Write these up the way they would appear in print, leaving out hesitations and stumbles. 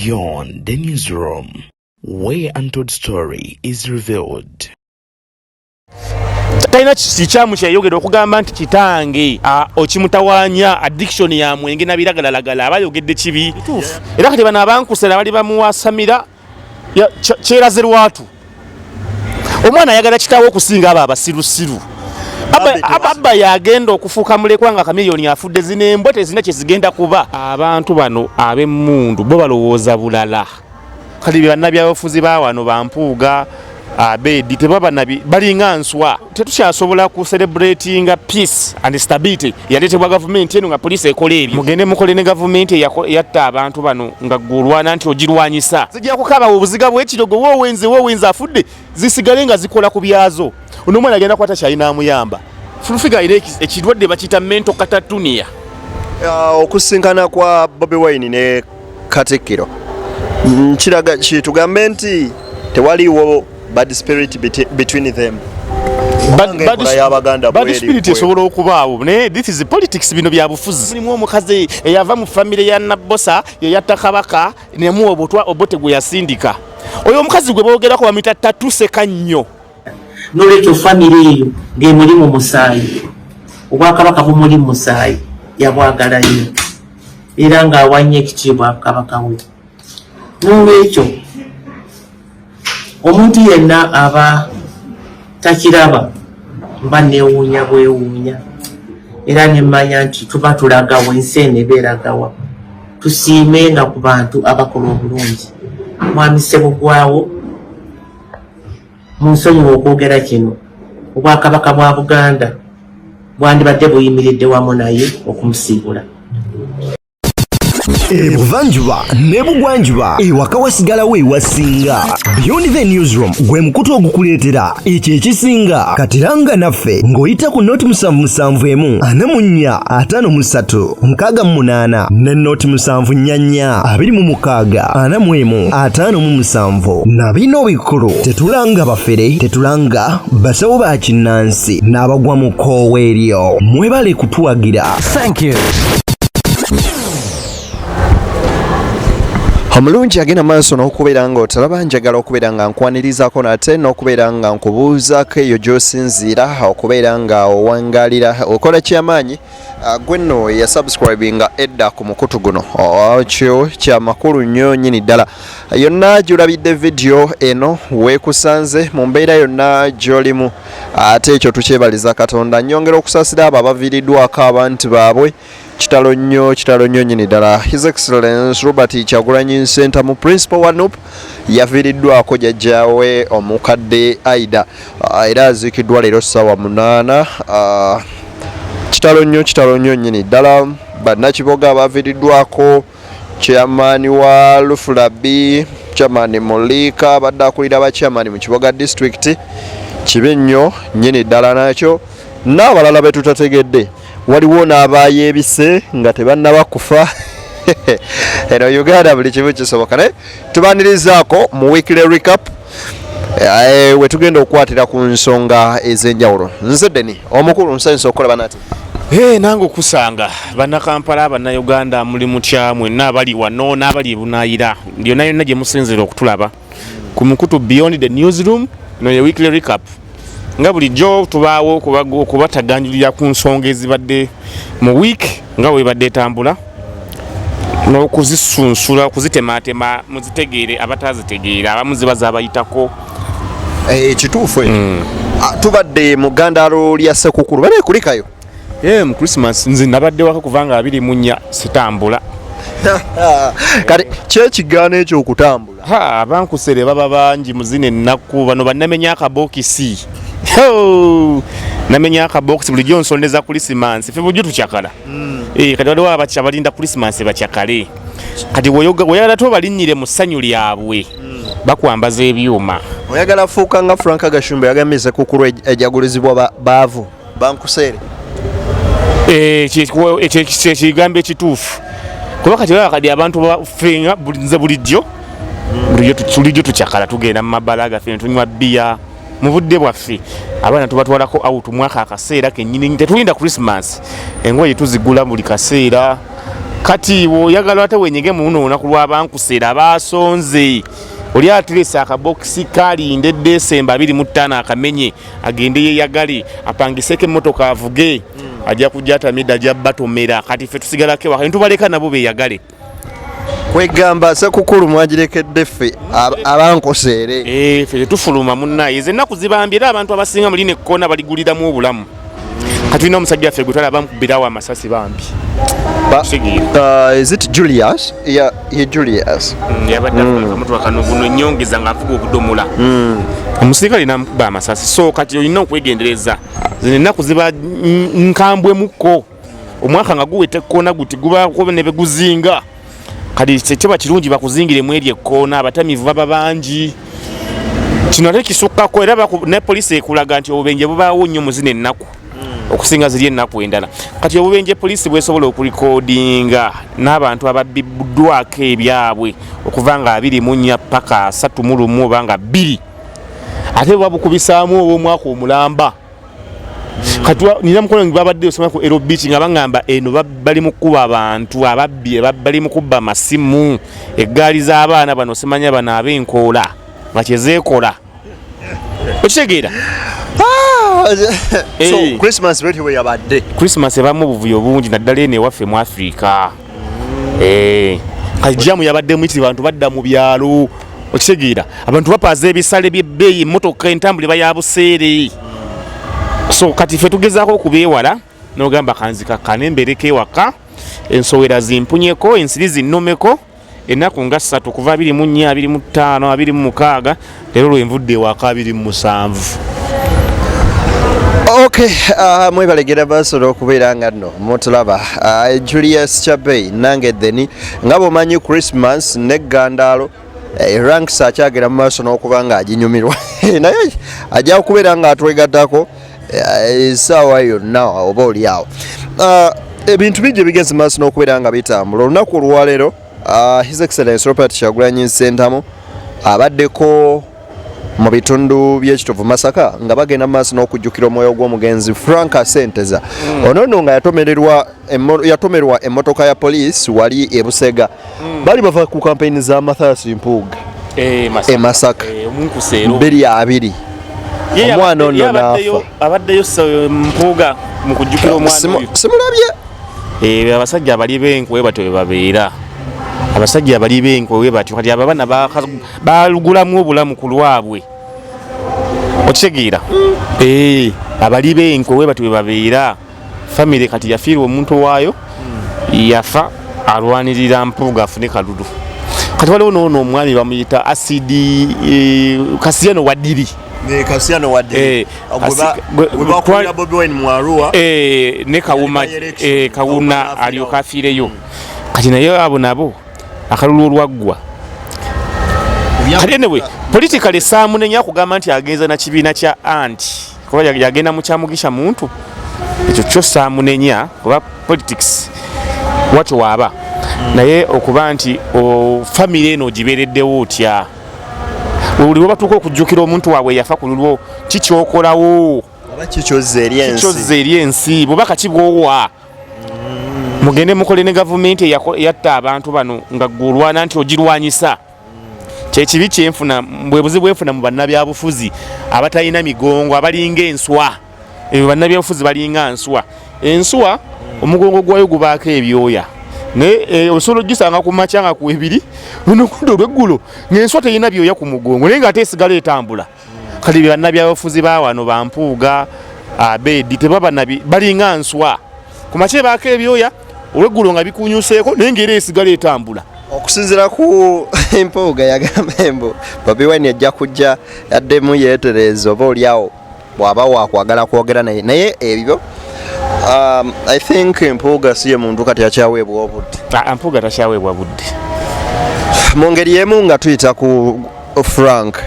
Beyond the Newsroom, where untold story is revealed. Talina kikyamu kyeyayogera okugamba nti kitange okimutawanya addiction ya mwenge nabiragalalagala, aba ayogedde kibi. Era kati bano abankusera bali bamuwasamira kyeraze lwatu. Omwana ayagala kitaawe okusinga abo abasirusiru. Abba yagenda okufuuka mulekwa nga Chameleone afudde. Zino embwa tezina kyezigenda kuba. Abantu bano ab'emmundu bo balowooza bulala. Kati bannabyabufuzi ba wano bampuuga abeedi tebaba nabi, balinga nswa. Tetukyasobola ku celebratinga peace and stability yaleetebwa gavumenti eno nga poliisi ekola ebyo. Mugende mukole ne gavumenti eyatta abantu bano nga gwolwana nti ogirwanyisa. Zijja kukabawa obuziga bw'ekirogo woowenze woowenze afudde, zisigale nga zikola ku byazo. Ono omwana agenda kwata kyalina amuyamba. Full Figure alina ekirwadde bakiyita mental catatonia. Okusinkana kwa Bobi Wine ne Katikkiro kiraga kitugambe nti tewaliwo bad spirit between them. Bad spirit esobola okubaawo, naye this is politics, bino bya bufuzi. Mulimu omukazi eyava mu famire ya Nabbosa, yeyatta Kabaka nemuwa obutwa Obote gwe yasindika. Oyo omukazi gwe boogerako bamuyita Tatuseka nnyo. Nolwekyo famire eyo ng'emuli mu musaayi, obwakabaka bumuli mu musaayi, yabwagala nnyo era ng'awa nnyo ekitiibwa kabaka we. N'olwekyo omuntu yenna aba takiraba mba neewuunya bwewuunya, era nemmanya nti tuba tulagawa, ensi eno eba eragawa. Tusiimenga ku bantu abakola obulungi. Mwami Ssebugwawo, mu nsonyiwa okwogera kino, obwakabaka bwa Buganda bwandibadde buyimiridde wamu naye okumusiibula. Ebuvanjuba ne bugwanjuba, ewaka wasigalawo ewasinga. Beyond the Newsroom gwe mukutu ogukuleetera ekyo ekisinga. Katiranga naffe ng'oyita ku 077 44 53 68 ne 074 26 41 57. Na bino bikulu: tetulanga bafere, tetulanga basawo ba kinnansi n'abagwa mu kkoowa eryo. Mwebale kutuwagira. Thank you. Omulungi agenda maaso n'okubeera nga otalaba, njagala okubeera nga nkwanirizaako nate n'okubeera nga nkubuuzaako eyo gy'osinziira okubeera nga owangalira okola kyamaanyi. Gwe nno yasubscribinga edda ku mukutu guno, kyo kyamakulu nnyo nnyini ddala. Yonna gy'olabidde vidiyo eno weekusanze mu mbeera yonna gy'olimu, ate ekyo tukyebaliza Katonda. Nyongera okusaasira abo abaviiriddwako abantu baabwe. Kitalo nnyo, kitalo nnyo nnyini ddala. His Excellence Robert Kyagulanyi Ssentamu, principal wa NUP, yaviiriddwako jjajjaawe omukadde Aida, era aziikiddwa leero ssaawa 8. Kitalo nnyo, kitalo nnyo nnyini ddala. Bannakiboga abaviiriddwako chairman wa Lufulabi, chairman Mulika, abadde akulira ba chairman mu Kiboga District, kibi nnyo nnyini ddala. Nakyo n'abalala be tutategedde, waliwo n'abayeebise nga tebannaba kufa. Eno Uganda buli kimu kisoboka, naye tubanirizaako mu weekly recap we tugenda okukwatira ku nsonga ez'enjawulo. Nze Deni omukulu, nsanyusa okukolaba nate. Hey, nange okusanga Bannakampala, Bannayuganda, muli mutya mwenna abali wano n'abali ebunaayira yonna yonna gye musinzira okutulaba ku mukutu Beyond the Newsroom? No ye weekly recap. Nga bulijjo tubaawo okubataganjulira ku nsonga ezibadde mu week nga webadde etambula n'okuzisunsula, okuzitematema muzitegeere abatazitegeera, abamu ziba zabayitako. Ekituufu ekyo. Tubadde mu gandalo lya Sekukulu, bale kulikayo. Mu Christmas nze nabadde waka kubanga 24 sitambula. Kati kyekigaano ekyo okutambula? Ha, abankusere baba bangi mu zino ennaku. Bano bannamenya akabokisi. Ho! Namenya akabokisi. Bulijjo nsondeza Krisimansi, ffe bulijjo tukyakala. Kati waliwo abalinda Krisimansi bakyakale. Kati woyagala to balinnyire mu ssanyu lyabwe, bakwambaza ebyuma. Oyagala fuuka nga Frank Gashumba yagambye Sekukulu ejagulizibwa baavu bankuseere. Ekyo ekigambo ekituufu, kuba kati olaba kati abantu ffe nga nze bulijjo tukyakala, tugenda mu mabala gaffe ne tunywa bbiya mu budde bwaffe, abaana tubatwalako out mwaka akaseera kennyini, tetulinda Christmas, engoye tuzigula buli kaseera. Kati bw'oyagala ate wenyige mu luno olunaku lw'abankuseera abasonze, oli aterese akabokisi kalinde Desemba 25 akamenye agende yeyagale apangiseko emmotoka avuge, ajja kujja atamidde, ajja batomera. Kati ffe tusigalako ewaka netubaleka nabo beyagale. Kwegamba sekukulu mwagirekedde ffe abankoseere. Ffe tetufuluma munnaye, ezo ennaku zibambye era abantu abasinga mulina ekkona baliguliramu obulamu. Kati tulina omusajja waffe gwe twalaba bamukubirawo amasasi bambi. Is it Julius? Yeah, ye Julius. Yabadde avuga akamotoka kano guno ennyongeza ng'avuga obudomola, omusirikale n'amukuba amasasi. So kati olina okwegendereza, zino ennaku ziba nkambwemukko, omwaka nga guweta ekkoona guti gubaako ne beguzinga. Kati tekiba kirungi bakuzingiremu eri ekkoona, abatamiivu baba bangi. Kino ate kisukkako era ne poliisi ekulaga nti obubenje bubaawo nnyo mu zino ennaku okusinga ziri ennaku endala. Kati obubenje poliisi bwesobola okulikodinga n'abantu ababbiddwako ebyabwe okuva nga 24 paka 31 oba nga 2, ate babukubisaamu obw'omwaka omulamba. Kati nina mukono ngi babadde osoma ku Ero Beach nga baŋŋamba eno bali mu kukuba abantu ababbi, bali mu kubba amasimu, eggaali z'abaana bano, simanya bano ab'enkoola nga kyezeekola, okitegeera? So Christmas bwetyo bwe yabadde. Christmas ebamu obuvuyo bungi, naddala eno ewaffe mu Africa. Kati jamu yabadde muyitirivu, abantu badda mu byalo, okitegeera? Abantu bapaaza ebisale by'ebbeeyi, emmotoka entambula eba ya buseere. So kati ffe tugezaako okubeewala n'ogamba kanzikakkane mbeereko ewaka, ensowera zimpunyeko, ensiri zinnumeko ennaku nga 3, kuva 24, 25, 26, leero lwenvudde ewaka 27. Okay, mwebalegera basobola okubeera nga nno mutulaba. Julius Chabey nange Theni, nga bw'omanyi Christmas n'eggandaalo, ranks akyagera mu maaso n'okuba nga aginyumirwa, naye ajja kubeera nga atwegattako essaawa yonna oba oli awo. Ebintu bingi ebigenze maaso n'okubeera nga bitambula olunaku olwaleero. His Excellence Robert Kyagulanyi Ssentamu abaddeko mu bitundu by'Ekitovu Masaka nga bagenda mu maaso n'okujjukira omwoyo gw'omugenzi Frank Senteza. Ono nno nga yatomerwa emmotoka ya poliisi wali e Busega. Bali bava ku kampeyini za Mathias Mpuuga e Masaka 2020, omwana ono n'afa. Abaddeyo Mpuuga mu kujjukira omwana oyo? Simulabye. Abasajja abali b'enkwe batyo bwe babeera, abasajja abali b'enkwe bwe batyo. Kati abo abaana balugulamu obulamu ku lwabwe, okitegeera? Abali b'enkwe bwe batyo bwe babeera. Famire kati yafiirwa omuntu waayo, yafa alwanirira Mpuuga afune kalulu. Kati waliwo noono omwami bamuyita Asidi Kasiyano Wadiri. Kasiyano Wadiri. Bobi Wine mu Arua. Ne Kawuma, Kawuna alyoka afiireyo. Kati naye abo nabo akalulu olwaggwa. Kati anyway, politically saamunenya kugamba nti agenza na kibiina kya anti, kuba yagenda mu kyamugisha muntu, ekyo kyo saamunenya kuba politics watyo waaba. Naye okuba nti famire eno ogibeereddewo otya, buli lwe batuuka okujjukira omuntu waabwe yafa ku lulwo, kikyokolawo? Oba kikyozza eri ensi? Kikyozza eri ensi, bubaka kibwowa? Mugende mukole ne gavumenti eyatta abantu bano nga gwe olwana nti ogirwanyisa. Kyekibi kyenfuna, bwe buzibu bwenfuna mu bannabyabufuzi abatalina migongo, abalinga enswa. Ebyo bannabyabufuzi balinga nswa. Enswa omugongo gwayo gubaako ebyoya, naye osobola ogisanga ku makya nga ku ebiri lunokudda olweggulo ng'enswa terina byoya ku mugongo, naye ng'ate esigala etambula. Kati bannabyabufuzi ba wano bampuuga abeedi tebaba nabi, balinga nswa, ku makya ebaako ebyoya, olweggulo nga bikunyuseeko, naye ng'era esigala etambula. Okusinziira ku Mpuuga, yagamba mbu Bobi Wine ajja kujja addemu yeetereeza, oba oliawo bw'aba wakwagala kwogera naye. Naye ebyo, I think Mpuuga si ye muntu kati akyaweebwa obudde. Ah, Mpuuga takyaweebwa budde. Mu ngeri y'emu nga tuyita ku Frank,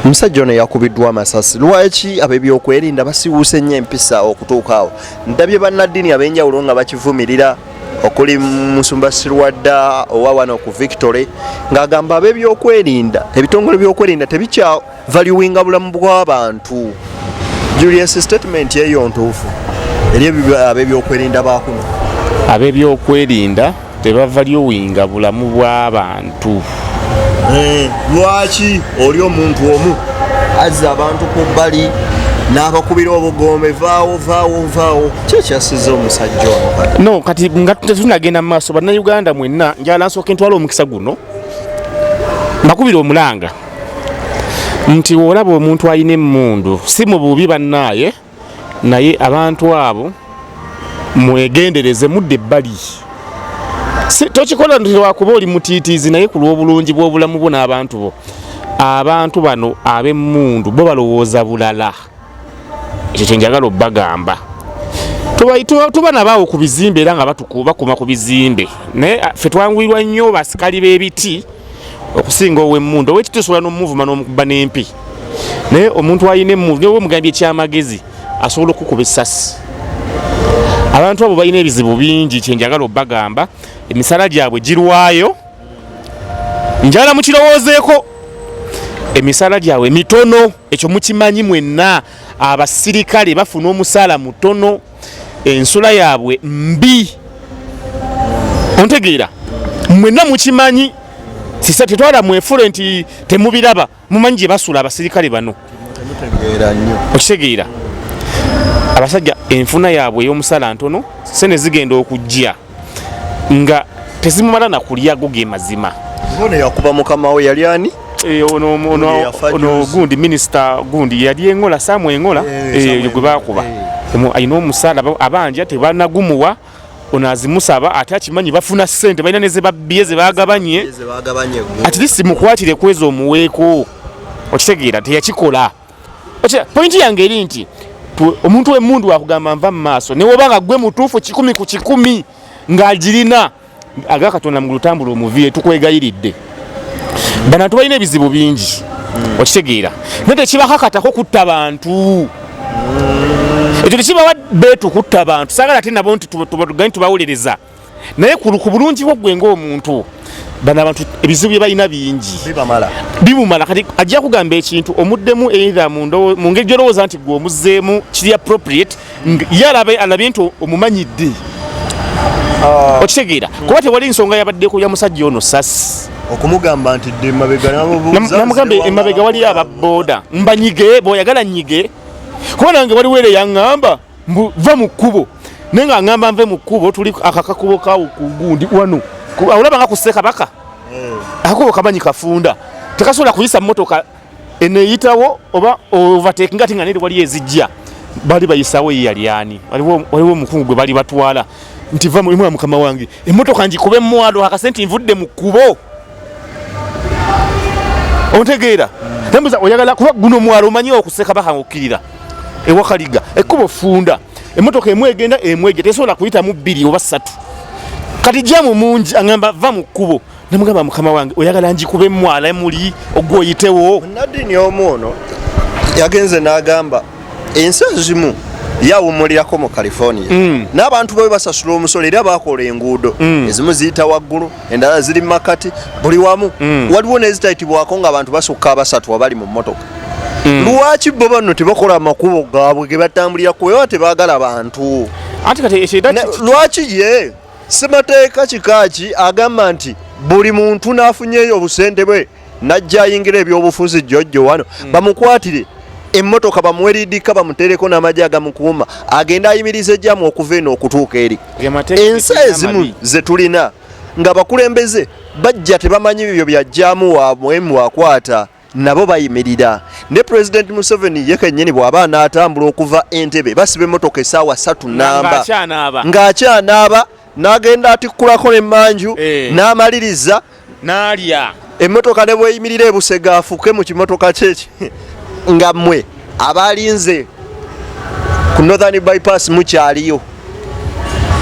omusajja ono yakubiddwa amasasi, lwaki ab'ebyokwerinda basiwuuse nnyo empisa okutuuka awo? Ndabye bannaddiini ab'enjawulo nga bakivumirira, okuli Musumba Sirwadda owa wano ku Victory ng'agamba ab'ebyokwerinda, ebitongole by'okwerinda tebikya valuinga bulamu bw'abantu. Julius, statement eyo ntuufu eri ab'ebyokwerinda bakuno? Ab'ebyokwerinda. Tebavalyowinga bulamu bw'abantu. Lwaki oli omuntu omu azza abantu ku bbali n'abakubira obugombe, vaawo, vaawo, vaawo? Ki ekyasiza omusajja ono kati? No, kati nga tetunagenda mu maaso, bannayuganda mwenna, njagala nsooka entwala omukisa guno mbakubira omulanga nti olaba omuntu alina emmundu, si mu bubi bannaaye, naye abantu abo mwegendereze, mudde ebbali. Tokikola nti lwakuba oli mutiitiizi, naye ku lw'obulungi bw'obulamu bwo n'abantu bo. Abantu bano ab'emmundu bo balowooza bulala. Ekyo kyenjagala obbagamba. Tuba nabaawo ku bizimbe era nga bakuma ku bizimbe, naye ffe twanguyirwa nnyo basikali b'ebiti okusinga ow'emmundu. Ow'ekiti osobola n'omuvuma n'omukuba n'empi, naye omuntu alina emmundu niwe omugambye ekyamagezi asobola okukuba essasi. Abantu abo balina ebizibu bingi. Kyenjagala obbagamba, emisala gyabwe girwayo, njagala mukirowoozeeko. Emisala gyabwe mitono, ekyo mukimanyi mwenna. Abasirikale bafuna omusaala mutono, ensula yaabwe mbi, ontegeera? Mwenna mukimanyi. Sisa tetwala mwefule nti temubiraba, mumanyi gye basula abasirikale bano. Okitegeera? Abasajja enfuna yaabwe ey'omusaala ntono, sente zigenda okujja nga tezimumala na kulya. Go ge mazima. Ono yakuba mukama we yali ani? Ono gundi, minisita gundi yali Engola, Sam Engola, gwe bakuba alina omusaala abanja tebanagumuwa. Ono azimusaba ate akimanyi bafuna ssente, balina ne zebabbye zebagabanye, at least mukwatire kweza omuweeko. Okitegeera? Teyakikola. Point yange eri nti omuntu w'emmundu akugamba nva mu maaso, newoba nga gwe mutuufu 100% ng'agirina, aga Katonda mu lutambula omuviire, tukwegayiridde. Bano tubalina ebizibu bingi, okitegeera? Naye tekibakakatako kutta bantu. Ekyo tekibawa beetu kutta bantu. Saagala ate nabo nti tuganye tubawuliriza, naye ku bulungi bwo gwe ng'omuntu, bano abantu ebizibu bye balina bingi, bimumala. Kati ajja kugamba ekintu omuddemu either mu ngeri gy'olowooza nti gwe omuzzeemu kiri appropriate, ye alabye nti omumanyidde. Okitegeera? Kuba tewali nsonga yabaddeko ya musajja ono sasi okumugamba nti dde emabega. Namugamba emabega waliyo ababooda, mbanyige bw'oyagala nyige, kuba nange waliwo era yaŋŋamba mbu va mu kkubo, naye nga ŋŋamba nve mu kkubo. Tuli akakakubo kawo ku gundi wano, olaba nga ku Ssekabaka, akakubo kamanyi kafunda, tekasobola kuyisa mmotoka eneyitawo oba overtaking, ate nga neri waliyo ezijja bali bayisawo. Ye yali ani? Waliwo omukungu gwe bali batwala nti va mulimu. Mukama wange, emmotoka ngikube mwalo akase nti nvudde mu kkubo. Ontegeera? Nembuza oyagala kuba guno mwalo omanyi okusekabaka ngaokkirira ewakaliga, ekkubo funda, emmotoka emu egenda emu ejja, tesobola kuyitamu bbiri oba ssatu. Kati jamu mungi, aŋamba va mu kkubo. Namugamba, mukama wange, oyagala ngikube mwala muli ogwoyitewo? Munnaddiini omu ono yagenze n'agamba ensi ezimu yawummulirako mu California, n'abantu babe basasula omusolo era bakola enguudo, ezimu ziyita waggulu, endala ziri mu makati, buli wamu. Waliwo n'ezitayitibwako ng'abantu basukka abasatu abali mu mmotoka. Lwaki bo bano tebakola amakubo gaabwe ge batambulira kuba tebaagala bantu? Anti kati ekyo era Lwaki ye semateeka kikaaki agamba nti buli muntu n'afunyeeyo obusente bwe najja ayingira ebyobufuzi jjojjo wano, bamukwatire emmotoka, bamuwe liidika, bamutereko n'amagye agamukuuma, agende ayimirize jam okuva eno okutuuka eri? Ensi ezimu ze tulina nga bakulembeze bajja tebamanyi bibyo bya jam waabwe wakwata nabo bayimirira. Ne Pulezidenti Museveni ye kennyini bw'aba anaatambula okuva Entebe, basiba emmotoka essaawa 3 namba ng'akyanaaba, ng'akyanaaba n'agenda atikkulako n'emmanju, n'amaliriza n'alya. Emmotoka ne bweyimirira ebusega, afuke mu kimotoka kye nga mmwe abalinze ku Northern Bypass mukyaliyo,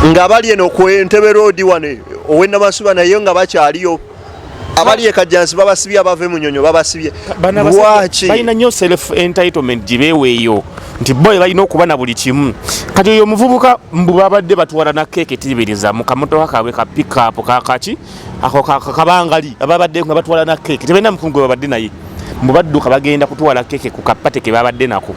nga bali eno ku Entebe Road wano ow'enamasuba, naye nga bakyaliyo. Abali e Kajjansi babasibye, abava emunyonyo babasibye. Bano abasajja Lwaki? Balina nnyo self entitlement gye beeweeyo nti bo balina okuba na buli kimu. Kati oyo omuvubuka mbu babadde batwala na keeke tibiriza mu kamotoka kaabwe ka pickup kakaki ako kabangali, ababadde nga batwala na keeke tebalina mukungu gwe babadde naye, mbu badduka bagenda kutwala keeke ku kapate ke babadde nako.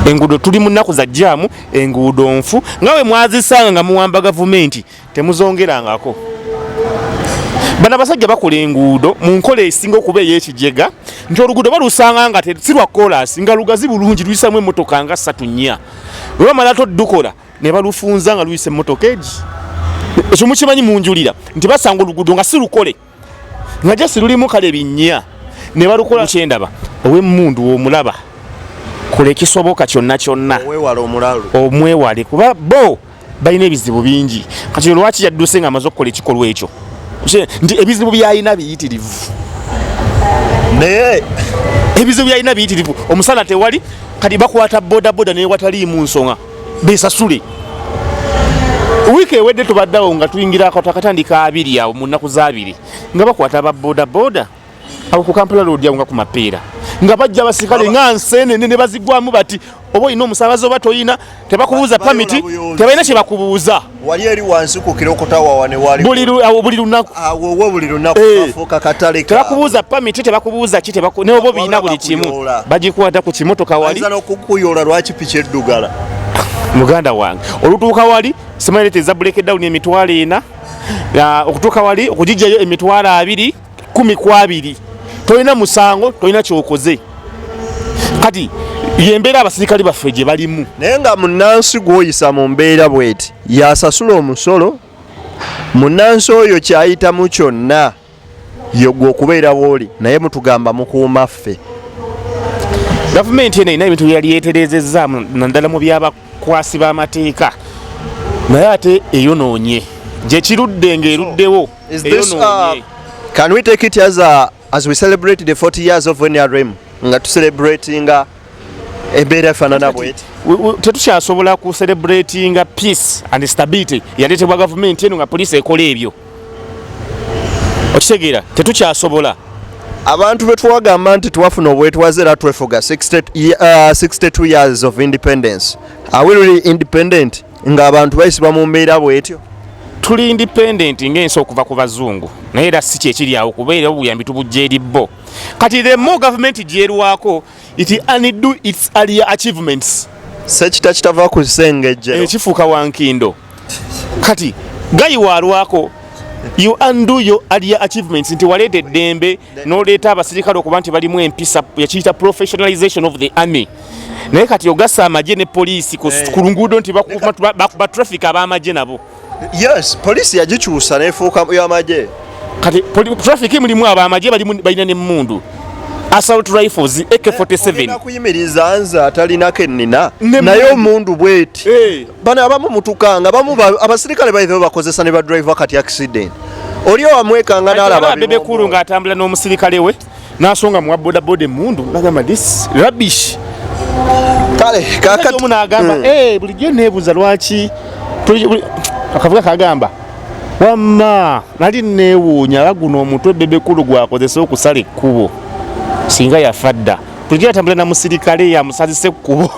Enguudo, tuli mu nnaku za jam, enguudo nfu nga bwe mwazisanga nga muwamba gavumenti, temuzongerangako. Bano abasajja bakola enguudo mu nkola esinga okuba ey'ekijega, nti oluguudo balusanga nga si lwa koolaasi, nga lugazi bulungi, luyisamu emmotoka nga ssatu nnya. Bwe bamala todukola ne balufunza nga luyisa emmotoka egi. Ekyo mukimanyi, munjulira nti basanga oluguudo nga si lukole, nga jasi lulimu kale binnya, ne balukola. Kyendaba ow'emmundu w'omulaba, kola ekisoboka kyonna kyonna omwewale, kuba bo balina ebizibu bingi. Kati lwaki yadduse nga amaze okukola ekikolwa ekyo? Nti ebizibu byalina biyitirivu. Naye ebizibu byalina biyitirivu, omusana tewali. Kati bakwata bodaboda naye wataliimu nsonga, besasule. Wiiki ewedde tubaddeawo nga tuyingira akatandika 20 awo mu nnaku z'abiri, nga bakwata aba bodaboda awo ku Kampala Road awo nga ku Mapeera, nga bajja abasirikale nga nsenene ne bazigwamu bati oba olina omusaabaze oba toyina, tebakubuuza pamiti, tebalina kye bakubuuza. Wali eri wansi ku Kirokotawa ne wali buli buli lunaku. Awo buli lunaku bafuuka katale. Tebakubuuza pamiti, tebakubuuza ki, ne oba obiyina buli kimu, bagikwata ku kimotoka wali. Ayinza n'okukuyoola lwaki piki eddugala. Muganda wange, olutuuka wali simanyi leeta eza breakdown 40,000, okutuuka wali okugijjayo 20,000, 20. Tolina musango, tolina kyokoze. Kati yembeera abasirikale baffe gye balimu. Naye nga munnansi gw'oyisa mu mbeera bweti yasasula omusolo, munnansi oyo kyayitamu kyonna yogwe okubeera wooli, naye mutugamba mukuuma ffe. Gavumenti eno erina ebintu byeyali yeetereezezza, naddala mu byabakwasi b'amateeka, naye ate eyonoonye gye kirudde ng'eruddewo. Eyonoonye. Can we take it as we celebrate the 40 years of NRM, nga tucelebratinga embeera efaanana bweti? Tetukyasobola ku celebratinga peace and stability yaleetebwa gavumenti eno nga poliisi ekola ebyo. Okitegeera? Tetukyasobola. Abantu be twagamba nti twafuna obwetwaze era twefuga 62 years of independence, are we really independent ng'abantu bayisibwa mu mbeera bwetyo? Tuli independent ng'ensi okuva ku bazungu, naye era si kyekiri awo, kubeera obuyambi tubujja eri bo. Kati the more gavumenti gyerwako, it undo its earlier achievements. Sekita kitava ku ssengejjero. Ekifuuka wankindo. Kati gayi walwako, you undo your earlier achievements, nti waleeta eddembe n'oleeta abasirikale okuba nti balimu empisa, yakiyita professionalization of the army, naye kati ogassa amagye ne poliisi ku luguudo nti bakuba traffic, ab'amagye nabo. Yes, poliisi yagikyusa nefuuka y'amagye. Kati traffic mulimu ab'amagye, balina n'emmundu, assault rifles, AK47. Ogenda kuyimiriza nze atalinako ennina naye omundu bweti. Bano abamu mutukanga, abamu abasirikale baithe bakozesa ne badriver. Kati accident oli owamwekanga n'alaba. Bebe Cool ng'atambula n'omusirikale we n'asonga muwa bodaboda emundu, nagamba, "This rubbish." Kale kakati omu n'agamba, "Eh, bulijjo neebuuza lwaki akavuga kagamba wamma nali neewuunya aba guno omutwe Bebe Cool gwakozesa okusala ekkubo, singa yafa dda. Bulijjo atambula na musirikale yamusazisa ekkubo."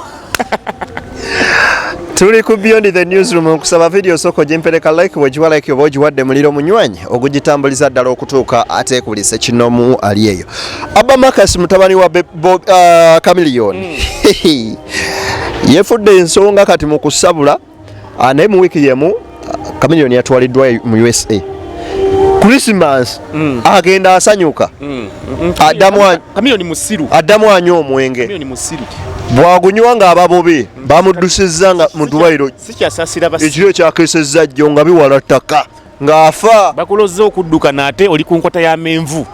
Tuli ku Beyond the Newsroom. Nkusaba video soko gimpereka like, bwegiwa like oba ogiwadde muliro munywanyi ogugitambuliza ddala okutuuka ate ku buli sekinomu ali eyo. Abba Marcus, mutabani wa Chameleone, yefudde ensonga kati mu kusabula. Naye mu wiiki yemu Chameleone yatwaliddwa mu USA. Christmas agenda asanyuka, Chameleone musiru. Addamu anywa omwenge. Chameleone musiru. Bwagunywa ng'aba bubi, bamuddusizza nga mu ddwaliro. Sikyasasira basi. Ekiro ekyakesezza jjo nga biwala ttaka ng'afa. Bakuloze okudduka nate oli ku nkota y'amenvu.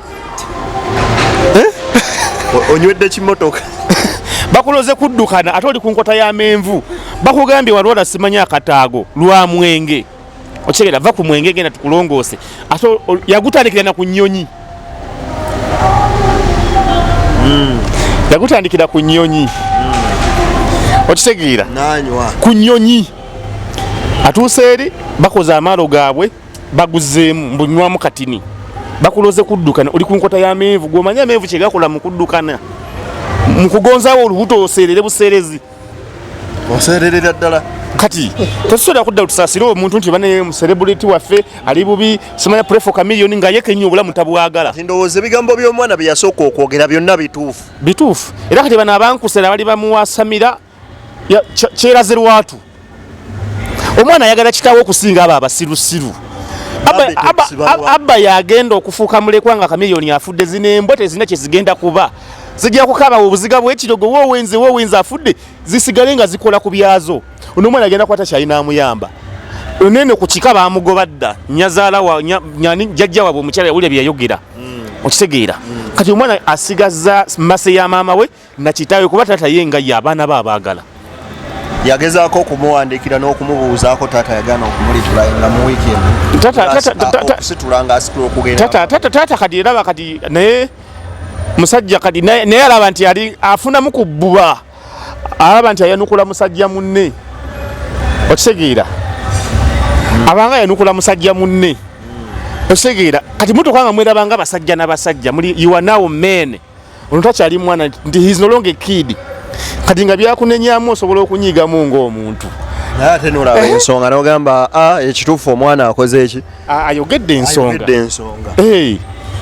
Onywedde kimotoka. Bakuloze kuddukana ate oli ku nkota y'amenvu. Bakugambye walwala simanyi akataago lwa mwenge. Okitegeera? Va ku mwenge, genda tukulongoose. Ate yagutandikira na ku nnyonyi, yagutandikira ku nnyonyi. Okitegeera? Nanywa. Ku nnyonyi atuuse eri bakoze amaalo gaabwe, baguzeemu mbunywamu katini. Bakuloze kuddukana, oli ku nkota y'amenvu. Gwomanye amenvu kyegakola mu kuddukana, mu kugonzaawo olubuto, oseerere buseerezi. Oseererera ddala. Kati tetusobola kudda tusaasire omuntu nti bane celebrity waffe ali bubi, simanya pray for Chameleone, nga ye kennyini obulamu tabwagala. Ndowooza ebigambo by'omwana bye yasooka okwogera byonna bituufu. Bituufu. Era kati bano abankusera bali bamuwasamira kyeraze lwatu. Omwana ayagala kitaawe okusinga abo abasirusiru. Abba yagenda okufuuka mulekwa nga Chameleone afudde. Zino embwa tezirina kyezigenda kuba, zijja kukaaba obuziga bw'ekirogo, woowenze woowenze afudde, zisigale nga zikola ku byazo. Ono omwana agenda kwata kyalina amuyamba onene ku kika bamugoba dda. Nyazaala wa nyani jjajja waabwe omukyala yawulira bye yayogera, okitegeera? Kati omwana asigaza mase ya maama we na kitaawe, kuba taata ye nga ye abaana be abaagala. Yagezaako okumuwandiikira n'okumubuuzaako, taata yagaana okumulitula mu wiiki emu. Okusitula ng'asitula okugenda. Taata kati eraba kati naye musajja kati naye alaba nti ali afunamu ku bbuba, alaba nti ayanukula musajja munne, okitegeera? Abanga ayanukula musajja munne, okitegeera? Kati mutuka nga mwerabanga basajja n'abasajja muli, you are now men. Ono takyali mwana, nti he is no longer a kid. Kati nga byakunenyamu osobola okunyigamu ng'omuntu. Naye ate nolaba ensonga nogamba, "Ah, ekituufu omwana akoze eki?" Ayogedde ensonga. Ayogedde ensonga.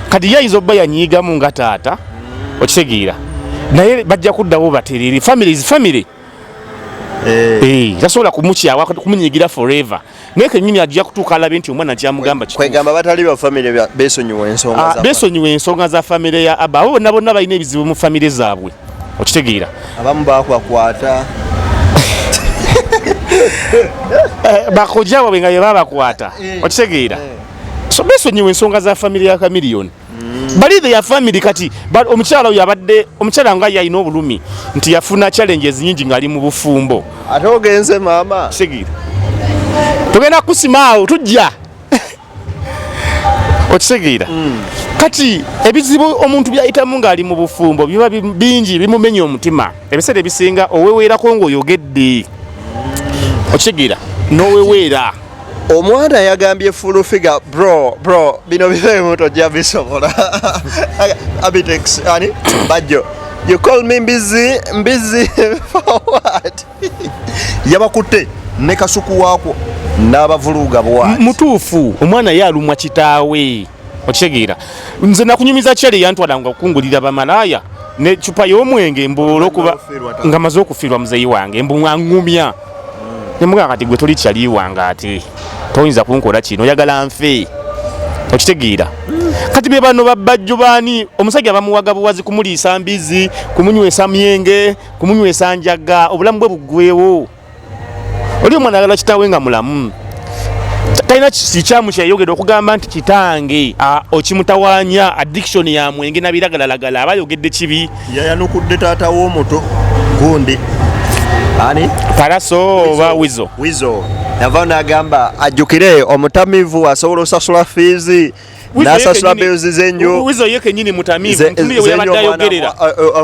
Kati ye ayinza obba yanyiigamu nga taata, okitegeera? Naye bajja kuddawo baterere. Family is family. Tasobola kumukyawa, kumunyiigira forever, naye kenyini ajja kutuuka alabe nti omwana kyamugamba kituufu. Kwegamba batali ba family besonyiwa ensonga za Besonyiwa ensonga za famire ya Abba. Abo bonna bonna balina ebizibu mu famire zaabwe, okitegeera? Abamu bakwakwata. Bakojja bwabwe nga yebabakwata, okitegeera? So besonyiwa ensonga za famire ya Chameleone, bali their family. Kati omukyala oyo abadde omukyala nga ye alina obulumi nti yafuna challenges nyingi ng'ali mu bufumbo. Ate ogenze maama. Kitegeera, tugenda kusima awo tujja, okitegeera? Kati ebizibu omuntu byayitamu ng'ali mu bufumbo biba bingi, bimumenya omutima. Ebiseera ebisinga oweweerako ng'oyogedde, okitegeera, n'oweweera. Omwana yagambye Full Figure, "Bro, bro, bino bibeemu tojja bisobola." Abitex ani Bajjo, "You call me mbizi mbizi for what?" Yabakutte ne kasuku waakwo n'abavuluga bwati. Mutuufu, omwana ye alumwa kitaawe, okitegeera? Nze nakunyumiza kyali yantwala nga okungulira bamalaaya necupa y'omwenge mbu olwokuba nga maze okufiirwa muzeeyi wange, mbu aŋŋumya. Nemugamba, "Kati gwe toli kyali wange, ate toyinza kunkola kino, oyagala nfe," okitegeera? Kati be bano babajjo baani, omusajja bamuwaga buwazi kumuliisa mbizi, kumunywesa myenge, kumunywesa njaga, obulamu bwe buggwewo. Oli omwana ayagala kitaawe nga mulamu. Talina kikyamu kyeyayogedde okugamba nti kitange okimutawaanya addiction ya mwenge nabiragalalagala, aba ayogedde kibi? Yayanukudde taata w'omuto gundi ani? Palaso oba Wizo? Wizo. Yava n'agamba ajjukire omutamivu asobola osasula fiizi n'asasula bills z'enju. Wizo ye kenyini mutamiivu, ntunulire we yabadde ayogerera.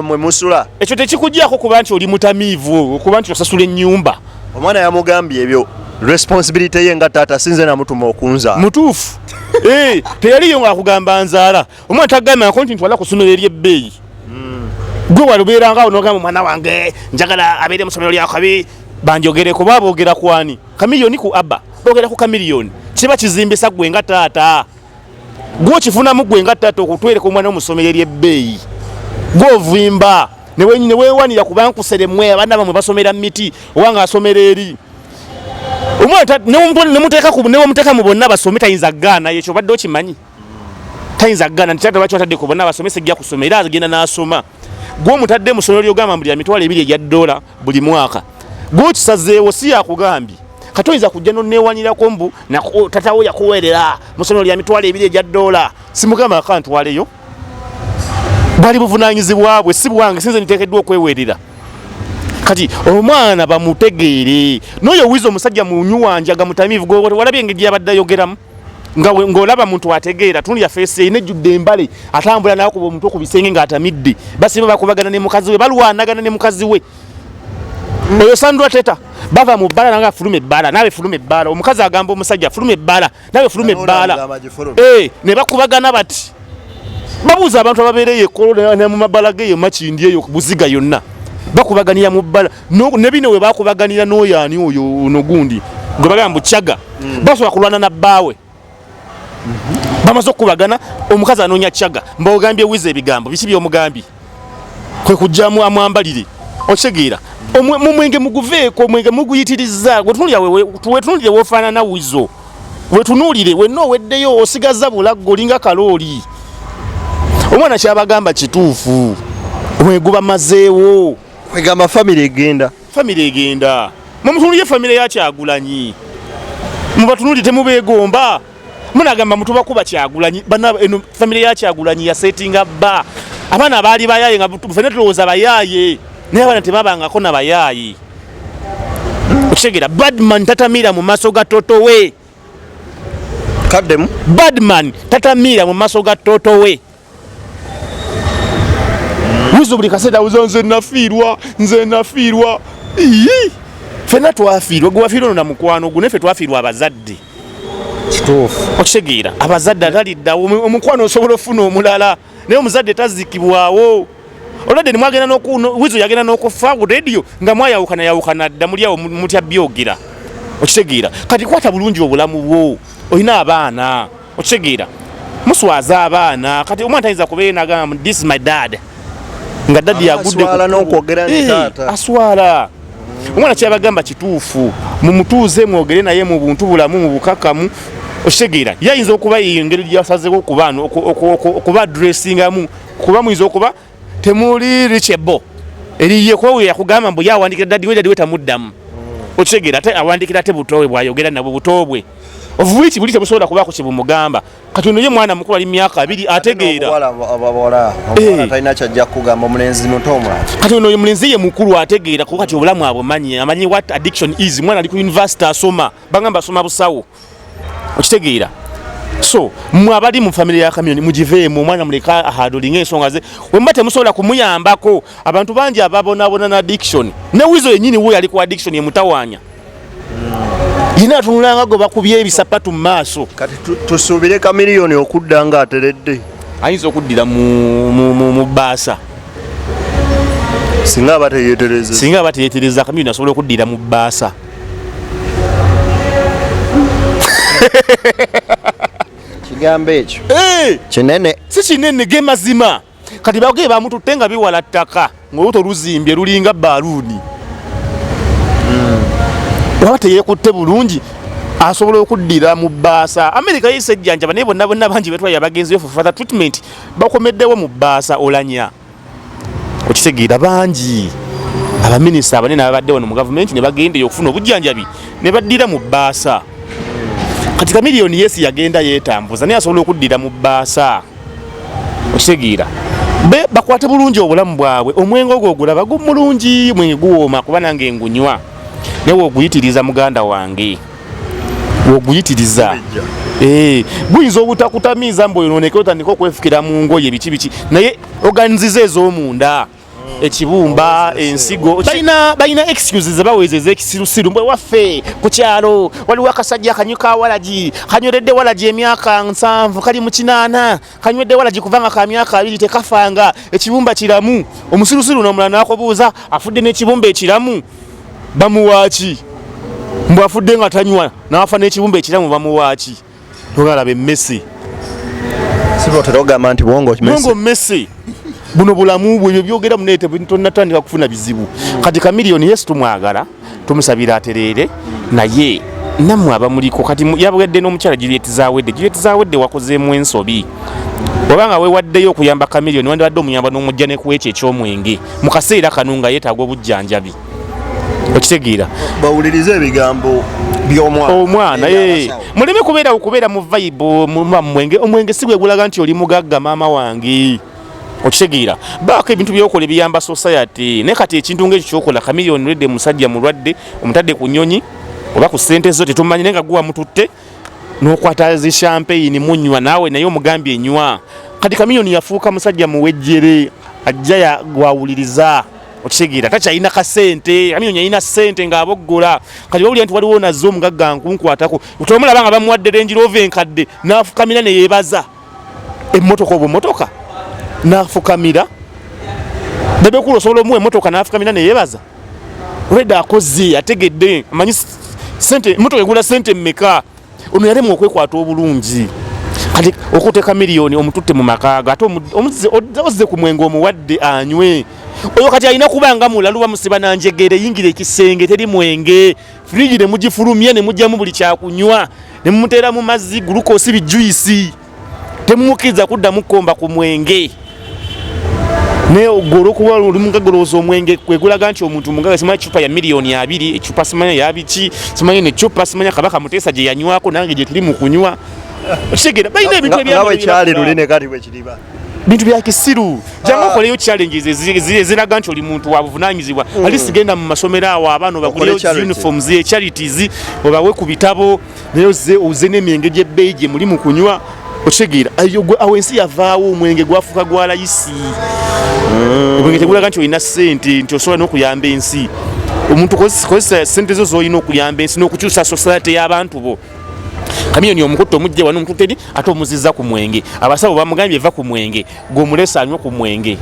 Mwe musula. Ekyo tekikugyako kuba nti oli mutamiivu okuba nti osasula ennyumba. Omwana yamugambye ebyo responsibility ye nga taata, sinze namutuma okunzaala. Mutuufu. Teyaliyo ngaakugamba nzaala. Omwana tagambako nti ntwala ku ssomero eryebbeeyi. Gwe walubeeranga awo nogamba omwana wange njagala abeere mu ssomero lya kabi, banjogereko. Ba boogera kwani? Chameleone ku Abba boogera ku Chameleone, kiba kizimbisa gwe nga taata, gwe okifunamu gwe nga taata okutwereka omwana wo mu ssomero eryebbeeyi. Gwe ovimba ne weewanira ku bankuseremwe, abaana bamwe basomera mu miti, owanga asomera eri. Omwana nemuteeka mu bonna basome, tayinza kugaana. Ekyo obadde okimanyi, tayinza kugaana nti taata lwaki watadde ku bonna basome, sijja kusoma. Era agenda n'asoma. Gwe omutadde mu ssomero lyogamba mbu lya $20,000 buli mwaka, gwe okisazeewo, si yakugambye. Kati oyinza kujja noneewanirako mbu tatawo yakuweerera mu ssomero lya $20,000. Simugamba akantwaleyo, bwali buvunanyizibwa bwe, si bwange, sinze niteekeddwa okweweerera. Kati omwana bamutegeere. N'oyo Wiza omusajja munyuwanjaga, mutamiivu. Gwe walabye engeri gyabadde ayogeramu nga ng'olaba muntu ategeera. Tunulira face erina ejjudde embale, atambula nakuba omutwe ku bisenge ng'atamidde. Basiba bakubagana ne mukazi we, balwanagana ne mukazi we oyo Sandra Teta. Bava mu bbala nange afuluma ebbala, naawe fuluma ebbala. Omukazi agamba omusajja fuluma ebbala, nawe fuluma ebbaala. Ne bakubagana bati. Babuuza abantu ababeera eyo ekolo ne mu mabbala geeyo Makindi eyo Buziga yonna, bakubaganira mu bbala. Ne bino we bakubaganira n'oyo ani oyo ono gundi gwe bagamba mbu Kyaga, basobola kulwana na bbaawe. Bamaze okukubagana, omukazi anoonya Kyaga, mbogambye Wiza ebigambo biki byomugambye, kwe kujjamu amwambalire, okitegeera? Mu mwenge muguveeko, omwenge muguyitiriza. Wetunulire woofaanana Wizo. Wetunuulire wenna, oweddeyo, osigaza bulaggo, olinga kalooli. Omwana kyabagamba kituufu, omwenge bamazeewo. Kwegamba famire egenda. Famire egenda. Mumutunulire famire ya Kyagulanyi, mubatunulire, temubeegomba. Munagamba mutubakuba Kyagulanyi. Bana eno famire ya Kyagulanyi yasetinga bba abaana baali bayaye, nga fena tulowooza bayaye, naye abaana tebabangako na bayaye. Okitegeera? Badman tatamira mu maaso ga toto we. Kaddemu. Badman tatamira mu maaso ga toto we. Wizo buli kaseera awuza, "Nze nafiirwa, nze nafiirwa." Ii! Fenna twafiirwa. Gwe wafiirwa ono na mukwano gwo, naffe twafiirwa abazadde. Kituufu. Okitegeera? Abazadde ataliddawo. Omukwano osobola ofuna omulala, naye omuzadde tazikibwawo. Olwadde nimwagenda Wizo yagenda n'okufa ku radio nga mwayawukana yawukana dda, muli awo mutya byogera. Okitegeera? Kati kwata bulungi obulamu bwo, olina abaana. Okitegeera? Muswaza abaana. Kati omwana tayinza kubeera nagamba, "This is my dad," nga daddy yagudde ku Aswala kkubo. N'okwogera nti taata. Aswala. Omwana kyabagamba kituufu, mumutuuze, mwogere naye mu buntu bulamu, mu bukakamu. Okitegeera? Yayinza okuba eyo engeri gyasazeeko okuba okuba dressingamu, kuba muyinza okuba temuli reachable eriye, kuba we yakugamba mbu yawandikira daddy we, daddy we tamuddamu. Okitegeera? Ate awandikira ate buto bwe bwayogera nabwo, buto bwe of which buli tebusobola kubaako kyebumugamba. Kati ono ye mwana mukulu, ali myaka 20, ategeera. Omuwala talina kyajja kugamba omulenzi muto omulala. Kati ono omulenzi ye mukulu, ategeera, kuba kati obulamu abumanyi, amanyi what addiction is. Mwana ali ku university asoma, bagamba asoma busawo. Okitegeera? So mwe abali mu famire ya Chameleone, mugiveemu. Omwana muleka ahandlinga ensonga ze. Wemuba temusobola kumuyambako, abantu bangi ababonabona na addiction, ne Wizo yennyini we yali ku addiction emutawaanya, yina atunulanga gwe bakubye ebisapatu mu maaso. Kati tusuubire Chameleone okudda nga ateredde? Ayinza okuddira mu bbaasa. Singa aba teyetereza. Singa aba teyetereza, Chameleone asobola okuddira mu bbaasa. Kigambo ekyo Eh! kinene. Si kinene, ge mazima. Kati bagee bamututte nga biwala ttaka, ngaoluto luzimbye lulinga baluuni. Waba teyekutte bulungi, asobola okuddira mu bbaasa. Amerika yise ejjanjaba, naye bonna bonna bangi betwalira abagenzi for further treatment bakomeddewo mu bbaasa olanya. Okitegeera? Bangi abaminisita abanene ababadde wano mu gavumenti ne bagenda eyo okufuna obujjanjabi ne baddira mu bbaasa. Kati Chameleone yesi yagenda yeetambuza, naye asobola okuddira mu bbaasa. Okitegeera? Be bakwate bulungi obulamu bwabwe. Omwenge ogwo ogulaba gumulungi, mwenge guwooma, kuba nange ngunywa, naye woguyitiriza, muganda wange, woguyitiriza, guyinza obutakutamiiza mbu oyononeke, otandika okwefukira mu ngoye biki biki, naye organs ze ez'omunda, ekibumba, ensigo, balina excuses zebaweeza ez'ekisirusiru, mbwe waffe ku kyalo waliwo akasajja kanyuka walagi, kanyweredde walagi emyaka 70, kali mu 80, kanywedde walagi kuva nga ka myaka 20, tekafanga, ekibumba kiramu. Omusirusiru nomulala nakubuuza, afudde n'ekibumba ekiramu bamuwaaki? Mbw afudde nga tanywa n'afa n'ekibumba ekiramu bamuwaaki? Togalaba emmese. Sibotera ogamba nti bwongo. Bwongo mmese. Buno bulamu bwe, ebyo byogera munaye tonatandika kufuna bizibu. Kati Chameleone, yesu tumwagala, tumusabira atereere, naye nammwe abamuliko kati yabwedde n'omukyala Juliet Zawedde. Juliet Zawedde, wakozeemu ensobi. Obanga wewaddeyo okuyamba Chameleone, wandibadde omuyamba n'omujja ne ku ekyo eky'omwenge mu kaseera kano nga yeetaaga obujjanjabi. Okitegeera? Bawulirize ebigambo by'omwana. Omwana, muleme kubeera kubeera mu vibe muba mwenge. Omwenge si gwe gulaga nti oli mugagga, maama wange. Okitegeera? Baako ebintu byokola ebiyamba society. Naye kati ekintu ngaekyo kyokola Chameleone redde, musajja mulwadde, omutadde ku nyonyi oba ku ssente zo tetumanyi, naye nga guwa mututte n'okwata zi champagne munywa naawe, naye omugambye nywa. Kati Chameleone yafuuka musajja muwejjere, ajja gwawuliriza. Okitegeera? Takyalina kasente. Chameleone yalina ssente ng'aboggola. Kati bawulira nti waliwo nazze omugagga nkunkwatako, tomulaba nga bamuwadde Range Rover enkadde, n'afukamira ne yeebaza emmotoka, obumotoka n'afukamira. Bebe Cool osobola omuwa emmotoka n'afukamira ne yeebaza? Olwedde akoze, ategedde, amanyi sente emmotoka egula sente mmeka. Ono yalemwa okwekwata obulungi. Kati okuteeka miliyoni omututte mu maka ge, ate ozze ku mwenge omuwadde anywe. Oyo kati alina kuba nga mulalu, bamusiba na njegere, yingira ekisenge teri mwenge, firiji ne mugifulumya ne mugyamu buli kyakunywa, ne mumuteera mu mazzi, gulukosi, bijuisi, temumukkiriza kuddamu kukomba ku mwenge. Naye gwe olwokuba oli mugagga olowooza omwenge gwe gulaga nti omuntu mugagga. Simanyi ecupa ya 2 miliyoni, ecupa simanya ya biki, simanyi necupa, simanya Kabaka Muteesa gye yanywako, nange gye tuli mu kunywa. Okitegeera? Balina ebintu nga bwe kyali luli ne kati bwe kiriba. Bintu bya kisiru. Jangu okoleyo challenges eziraga nti oli muntu wa buvunanyizibwa. Ali sigenda mu masomero awo abaana obaguleyo Okole charity. uniforms, e charities, obawe ku bitabo, naye oze n'emyenge gy'ebbeeyi gye muli mu kunywa. Okitegeera? Ayo awo ensi yavaawo, omwenge gwafuuka gwa layisi. Omwenge tegulaga nti olina ssente nti osobola n'okuyamba ensi. Omuntu kozesa ssente zo z'olina okuyamba ensi n'okukyusa society y'abantu bo. Kamiyoni omukutte, omujje wano, omukutte eri, ate omuzizza ku mwenge. Abasawo bamugambye va ku mwenge, gw'omulesa anywe ku mwenge,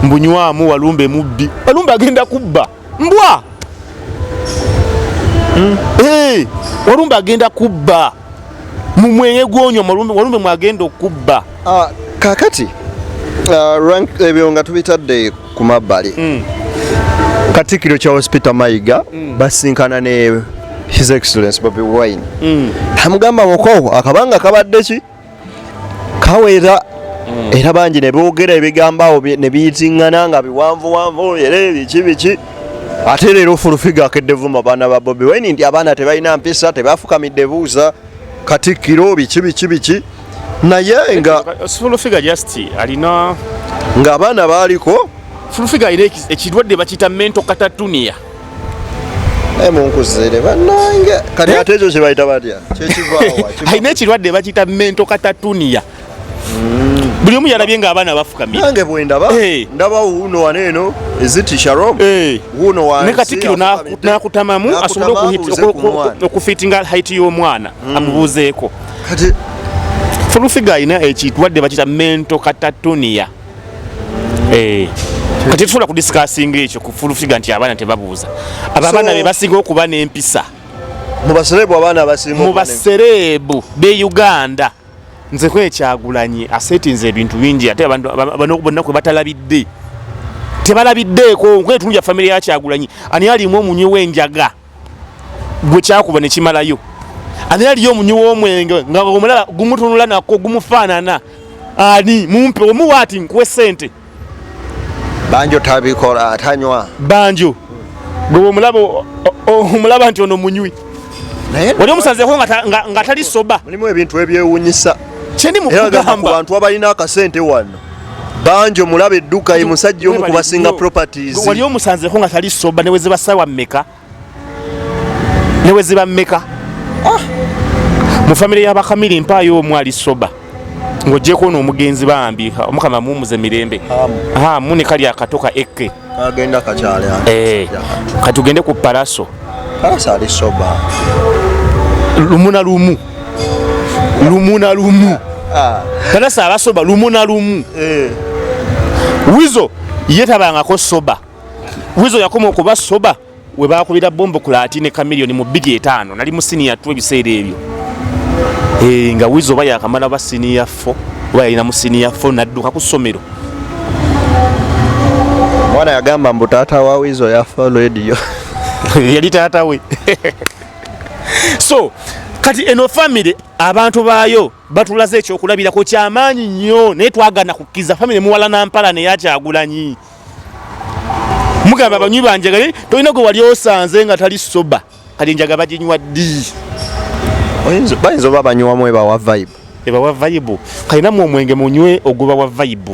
mbunywamu. Walumbe mubbi, walumbe agenda kubba mbwa. Eh, walumbe agenda kubba mu mwenge gwonywa. Walumbe mwagenda okubba. Ah, kakati ebyo nga tubitadde ku mabbali, Katikkiro Charles Peter Mayiga basinkana ne His Excellence Bobi Wine, amugamba muko akabanga kabadde ki kawera, era bangi ne boogera ebigambo awo ne biyitiŋŋana nga biwanvuwanvu, era biki biki. Ate leero Full Figure akedde vuma abaana ba Bobi Wine nti abaana tebalina mpisa, tebafukamidde buuza Katikkiro, biki biki biki, naye nga Full Figure just alina ng'abaana baaliko. Full Figure alina ekirwadde bakiyita mental catatonia. Naye munkuzire bannange, kati ate ekyo kye bayita batya? Kyekivaawa? Alina ekirwadde bakiyita mental catatonia. Buli omu yalabye ng'abaana bafukamira. Nange bwe ndaba, ndaba wuuno wano eno eziti Sharom, wuuno wansi Ne Katikkiro afukamidde. n'akutamamu asobole N'akutama abuuze ku mwana. okufitinga height y'omwana, amubuuzeeko. Kati Full Figure alina ekirwadde bakiyita mental catatonia. Kati tusobola kudiscussinga ekyo ku Full Figure nti abaana tebabuuza. Abo abaana be basinga okuba n'empisa. Mu baserebu, abaana abasinga mu okuba baserebu b'e Uganda, nze kwekyagulanyi asetinze ebintu bingi, ate abantu bano bonna kwe batalabidde, tebalabiddeeko. Nkwetunulya famire ya Kyagulanyi, ani alimu omunywi w'enjaga gwe kyakuba ne kimalayo? Ani aliyo omunywi w'omwenge nga omulala gumutunula nako gumufaanana? Ani mumpe omuwa ati nkuwe sente? Banjo tabikola, atanywa. Banjo gwe omulaba, omulaba nti ono munywi? Naye wali omusanzeeko nga tali sober? Mulimu ebintu ebyewunyisa. Kyendi Era gamba ku mukugamba. bantu abalina akasente wano, Banjo mulaba edduka, ye musajja omu ku basinga properties. Wali omusanzeeko nga tali sober, ne weziba ssaawa mmeka, ne weziba mmeka? Mu famire y'abakamiri mpaayo omu ali sober ng'oggyeko ono omugenzi, bambi Omukama muwumuze mirembe. Hamu. Hamu ne kali akato ka ekke. Kagenda kakyali. Eh, katugende ku Paraso. Paraso ali sober. Lumu na lumu, lumu na lumu. Paraso aba sober lumu na lumu. Wizo ye tabangako sober. Wizo yakoma okuba sober we bakubira bombo ku laati ne Kamiliyoni mu 2005. Nali mu senior 2 ebiseera ebyo. Eh, nga Wizo oba yakamala ba senior 4 oba yalina mu senior 4, nadduka ku ssomero. Omwana yagamba mbu taata wa Wizo yafa radio. Yali taata we. So kati eno famire, abantu baayo batulaze ekyokulabirako kyamaanyi nnyo, naye twagana kukkiriza. Famire muwala nampala neyakyagulanyi mugamba abanywi banjaga, tolina gwe wali osanze nga tali sober. Kati enjaga baginywa ddi? Bayinza oba banywamu ebawa vibe. Ebawa vibe. Kalinamu omwenge munywe ogubawa vibe.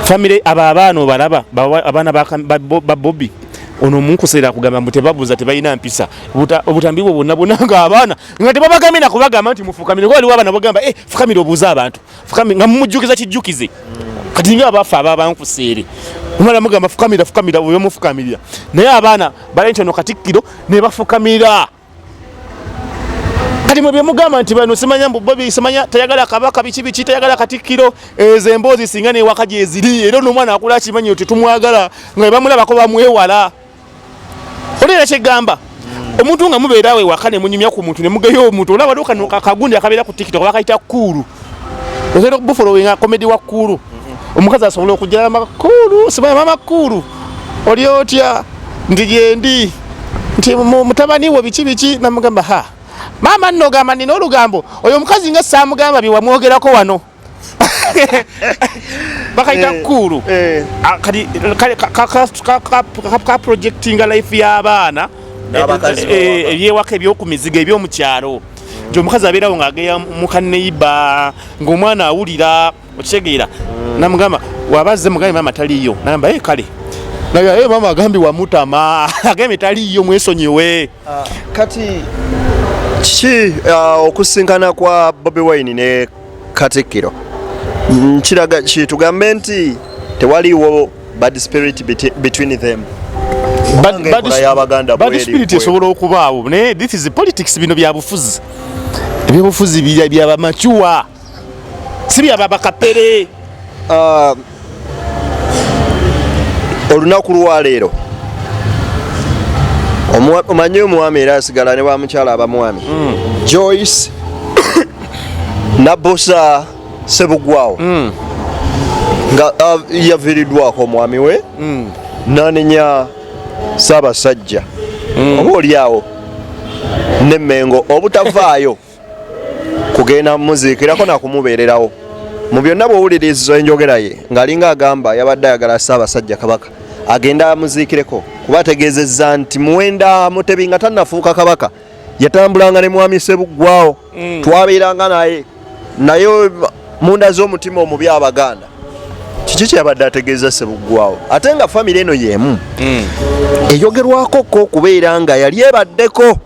Famire abo abaana obalaba, abaana ba Bobi ono omunkuseera akugamba mbu tebabuuza, tebalina mpisa. Obutambi bwo bwonna bwonna nga abaana nga tebabagambye nakubagamba nti mufukamire, kuba waliwo abaana bagamba, "Eh, fukamire obuuze abantu." Fukamire nga mumujjukiza kijjukize. Kati nga abafa aba bankuseere omala mugamba fukamira, fukamira, oyo mufukamirira, naye abaana bala nti ono Katikkiro ne bafukamira. Kati mwe byemugamba nti bano simanya mbu Bobi simanya tayagala Kabaka, biki biki, tayagala Katikkiro, ezo emboozi singa newaka gyeziri, era n'omwana akula akimanyi nti tumwagala, nga bamulabako bamwewala. Olera kyegamba omuntu nga mubeera awo ewaka ne munyumya ku muntu ne mugeyo omuntu. Olaba waliwo kano kagundi akabeera ku TikTok bakayita Kuulu, osobola okubufollowinga, comedy wa Kuulu. Omukazi asobola okujja makulu, simanya mama kulu oli otya, nti gyendi, nti mutabani wo biki biki, namugamba ha maama nno ogamba nina olugambo, oyo omukazi nga saamugamba bye wamwogerako wano. Bakayita kuulu. Ah, kati kale ka projectinga life y'abaana N'abakazi b'ewaka. Ebyewaka, ebyokumizigo, ebyomukyalo, nti omukazi abeerawo ng'ageya mukaneiba ng'omwana awulira, okitegeera? Namugamba wabazze mugambe maama taliiyo, nagamba e kale naye "Eh, maama agambye wamutama, agambye taliiyo, mwesonyiwe." Kati kiki okusinkana kwa Bobi Wine ne Katikkiro kiraga ki? Tugambe nti tewaliwo bad spirit between them? Kubanga enkola y'Abaganda Bad bweri spirit esobola okubaawo, naye this is politics, bino byabufuzi. Ebyobufuzi byabamacuwa, si byababakapere. Olunaku lwaleero omanyi omwami era asigala ne bamukyala abamwami Joyce Nabosa Sebugwawo nga yaviiriddwako omwami we nanenya Ssaabasajja oba oliawo nemmengo obutavaayo kugenda mumuziikirako nakumubeererawo mu byonna. Bw'owuliriza enjogera ye ng'alinga agamba yabadde ayagala Ssaabasajja Kabaka agenda amuziikireko, kuba ategeezezza nti Muwenda Mutebi nga tannafuuka kabaka yatambulanga ne mwami Sebuggwawo, twabeeranga naye, naye munda z'omutima omubi Abaganda. Kiki kyeyabadde ategeeza Sebuggwawo, ate nga famire eno y'emu eyogerwako ko okubeera nga yali ebaddeko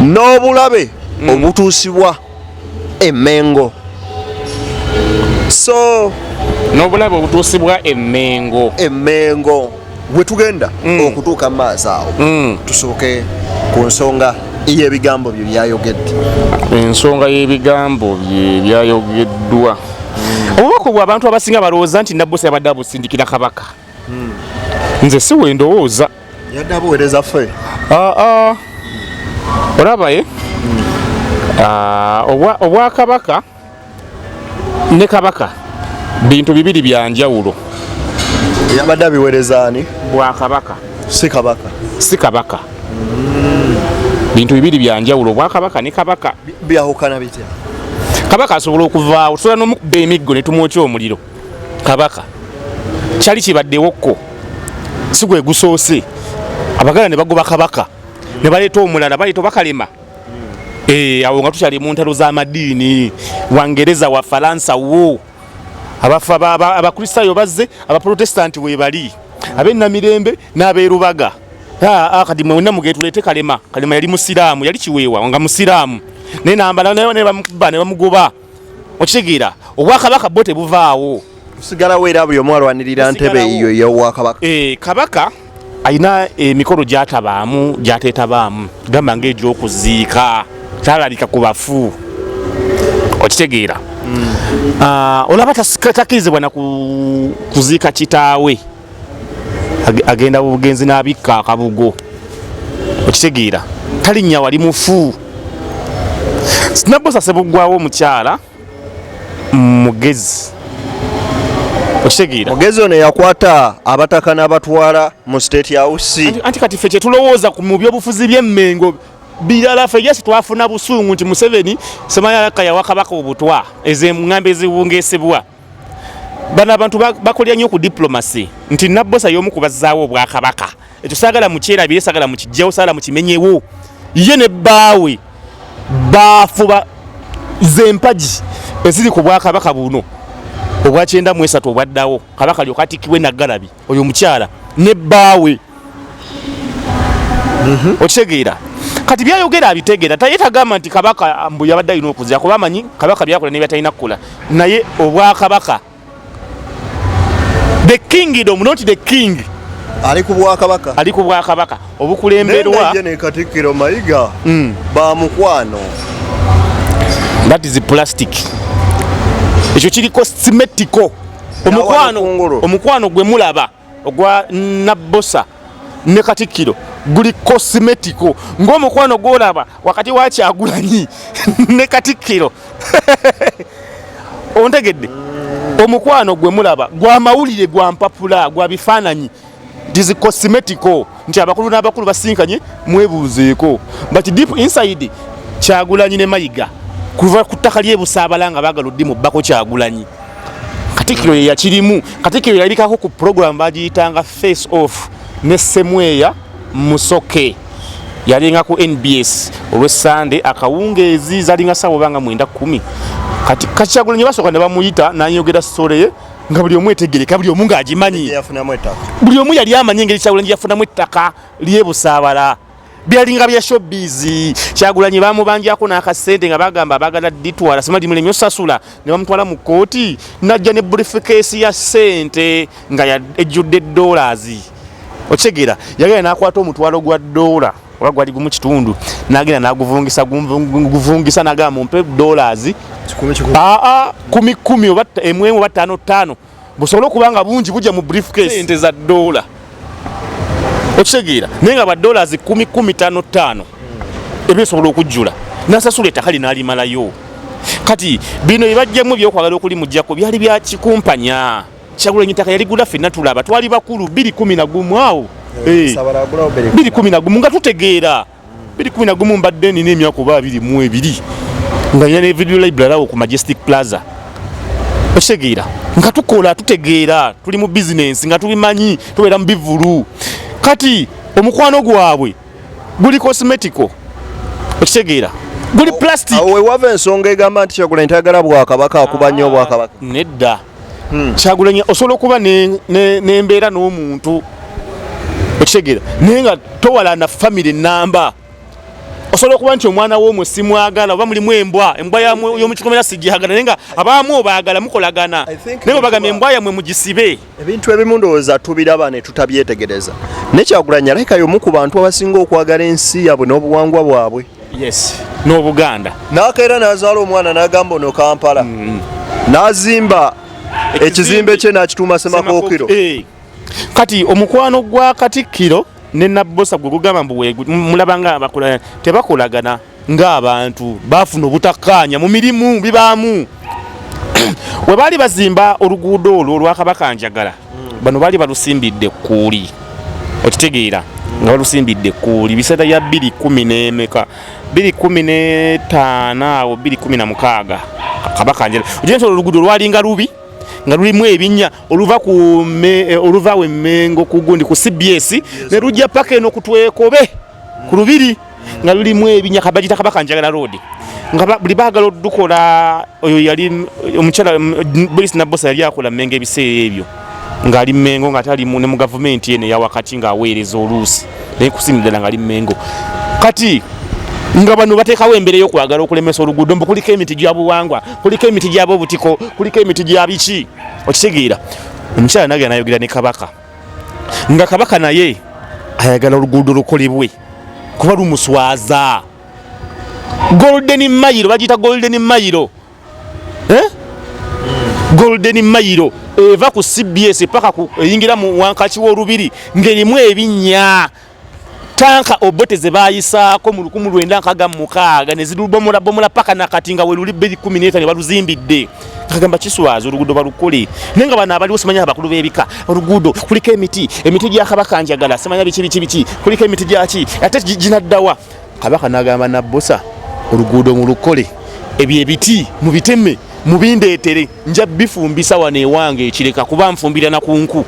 n'obulabe obutuusibwa Emmengo? So n'obulabe obutuusibwa Emmengo. Emmengo bwe tugenda okutuuka mu maaso awo, tusooke ku nsonga ey'ebigambo bye byayogedde. Ensonga y'ebigambo bye byayogeddwa, obubaka obwo abantu abasinga balowooza nti Nabbosa yabadde abusindikira kabaka. Nze si we ndowooza. Yadde abuweereza ffe. Aa, olaba ye obwakabaka ne kabaka bintu bibiri bya njawulo. Yabadde abiweereza ani? Bwakabaka. Si kabaka? Si kabaka. Bintu bibiri bya njawulo, obwakabaka ne kabaka. Byawukana bitya? Kabaka asobola okuvaawo, tusobola n'omukuba emiggo ne tumwokya omuliro. Kabaka kyali kibaddewokko, si gwe gusoose Abaganda ne bagoba kabaka ne baleeta omulala, baleeta bakalema. Awo nga tukyali mu ntalo z'amadiini, Wangereza wa Falansa wo abafa Abakristaayo bazze, Abaprotestanti weebali, ab'Enamirembe n'ab'Erubaga. Kati mwenna mugende tuleete Kalema. Kalema yali musiraamu, yali kiweewa nga musiraamu, naye nambala naye ne bamukuba ne bamugoba. Okitegeera? Obwakabaka bwo tebuvaawo. Kusigalawo, era buli omu alwanirira ntebe. Busigalawo. Eyo ey'obwakabaka. Kabaka alina emikolo gyatabaamu, gyateetabaamu, gamba ngaegyokuziika, talalika ku bafu. Okitegeera? Olaba takkirizibwa na kuziika kitaawe. Agenda bugenzi n'abikka akabugo. Okitegeera? Talinnya wali mufu. Nabosa Sebuggwawo omukyala mugezi. Okitegeera? Mugezi ono yakwata abataka n'abatwala mu State House. Anti kati ffe kyetulowooza mu byobufuzi by'Emmengo birala. Ffe yes, twafuna busungu nti Museveni semanyalaka yawa kabaka obutwa, ezeŋŋambe eziwungesebwa. Bano abantu bakolera nnyo ku diplomacy, nti Nabbosa y'omu ku bazzaawo obwakabaka. Ekyo saagala mukyerabire, saagala mukijjewo, saagala mukimenyewo. Ye ne bbaawe baafuba z'empagi eziri ku bwakabaka buno obwa 93 obwaddawo, kabaka lyoka atikkibwe Naggalabi. Oyo omukyala ne bbaawe. Okitegeera? Kati byayogera abitegeera, taye tagamba nti kabaka mbu yabadde alina okuzira, kuba amanyi kabaka byakola nebyatalina kukola. Naye obwakabaka, the kingdom, not the king. Ali ku bwakabaka. Ali ku bwakabaka obukulemberwa. Naye ne Katikkiro Mayiga bamukwano. That is plastic, ekyo kiriko symmetrical. Omukwano, kungulu. Omukwano gwe mulaba ogwa Nabbosa ne Katikkiro guli cosmetico, ng'omukwano gwolaba wakati wa Kyagulanyi ne Katikkiro. Ontegedde? Omukwano gwe mulaba gwa mawulire, gwa mpapula, gwa bifaananyi, this cosmetical, nti abakulu n'abakulu basinkanye mwebuuzeeko, but deep inside Kyagulanyi ne Mayiga kuva ku ttaka ly'ebusaabala nga baagala oddi mu bbako. Kyagulanyi, Katikkiro ye yakirimu. Katikkiro yalabikako ku program bagiyitanga Face Off ne Semweya Musoke, yalinga ku NBS olwesande akawungeezi, zalinga sawa obanga 9:10. Kati Kakyagulanyi basooka ne bamuyita nayogera story ye nga buli omu etegereka, buli omu ng'agimanyi. Yafunamu ettaka. Buli omu yali amanyi engeri Kyagulanyi yafunamu ettaka lyebusaabala. Byalinga bya showbiz. Kyagulanyi bamubanjako n'akasente nga bagamba bagala ditwala sima limulemye osasula, ne bamutwala mu kooti, najja ne briefcase ya sente nga ejjudde dollars. Okitegeera? Yagenda n'akwata omutwalo gwa dola oba gwali gumu kitundu, n'agenda n'aguvungisa guvungisa, n'agamba mumpe dollars aa kumi kumi oba emwemu oba ttaano ttaano, busobole okuba nga bungi bujja mu briefcase, sente za dola. Okitegeera? Naye nga ba dollars kumi kumi, ttaano ttaano, ebisobola okujjula, nasasula ettaka lino alimalayo. Kati bino ebajjamu ebyokwagala okulimugjako byali bya kikumpanya. Kyagulanyi ettaka yaligula ffenna tulaba, twali bakulu 211 awo. 211 nga tutegeera. 211 mbadde nina emyaka oba 22, nga nina ne video library awo ku Majestic Plaza. Okitegeera? Nga tukola, tutegeera, tuli mu bizinensi, nga tubimanyi, tubeera mu bivulu. Kati omukwano gwabwe guli cosmetical. Okitegeera? Guli plastic. Awo wewava ensonga egamba nti Kyagulanyi tayagala bwakabaka, akuba nnyo obwakabaka. Nedda. Kyagulanyi osobola okuba n'embeera n'omuntu, okitegeera, naye nga towala na family namba. Osobola okuba nti omwana w'omwe simwagala, oba mulimu embwa, embwa y'omukikomera sijagala, naye nga abaamu obaagala, mukolagana, naye nga bagamba embwa yammwe mugisibe. Ebintu ebimu ndowooza tubiraba ne tutabyetegereza, ne Kyagulanyi alabika y'omu ku bantu abasinga okwagala ensi yaabwe n'obuwangwa bwabwe. Yes, n'Obuganda. N'akeera n'azaala omwana n'agamba ono Kampala, n'azimba ekizimbe kye n'akituuma Semakookiro. Kati omukwano gwa Katikkiro ne Nabbosa gwe gugamba mbu mulaba nga abakola, tebakolagana ng'abantu. Baafuna obutakkaanya mu mirimu bibaamu. We baali bazimba oluguudo olwo olwa Kabaka Njagala, bano baali balusimbidde ekkuuli. Okitegeera? Nga balusimbidde ekkuuli biseera bya bbiri kumi n'emeka, 2015 awo, 2016. Kabaka Njagala, ogira nti oluguudo lwalinga lubi, nga lulimu ebinnya, oluva ku oluva we Mengo ku gundi ku CBS ne lujja paka eno ku Twekobe ku Lubiri, nga lulimu ebinnya. Kabagita Kabaka Njagala Road, nga buli baagala odukola. Oyo yali omukyala Boris Nabbosa, yali akola Mengo ebiseera ebyo, ng'ali Mengo, nga tali ne mu gavumenti eno eyawakati, ng'aweereza oluusi, naye kusinga ddala ng'ali Mengo. Kati nga bano bateekawo embeera y'okwagala okulemesa oluguudo, mbu kuliko emiti gya buwangwa, kuliko emiti gy'ab'obutiko, kuliko emiti gya biki. Okitegeera? Omukyala nagenda nayogera ne Kabaka, nga Kabaka naye ayagala oluguudo lukolebwe kuba lumuswaza. Golden Mile, bagiyita Golden Mile, eh? Golden Mile eva ku CBS paka ku eyingira mu wankaki w'olubiri, ng'erimu ebinnya. Tanka Obote ze bayisaako mu 1966 ne zirubomolabomola paka nakati nga weluli 2015 baluzimbidde. Kagamba kiswaza, oluguudo balukole, naye nga bano abaliwo simanya abakulu b'ebika, oluguudo kuliko emiti, emiti gya Kabaka Njagala, simanya biki biki biki, kuliko emiti gyaki, ate ginaddawa? Kabaka n'agamba Nabbosa, oluguudo mulukole, ebyo ebiti mubiteme mubindeetere, nja bifumbisa wano ewange ekireka kuba nfumbira na ku nku.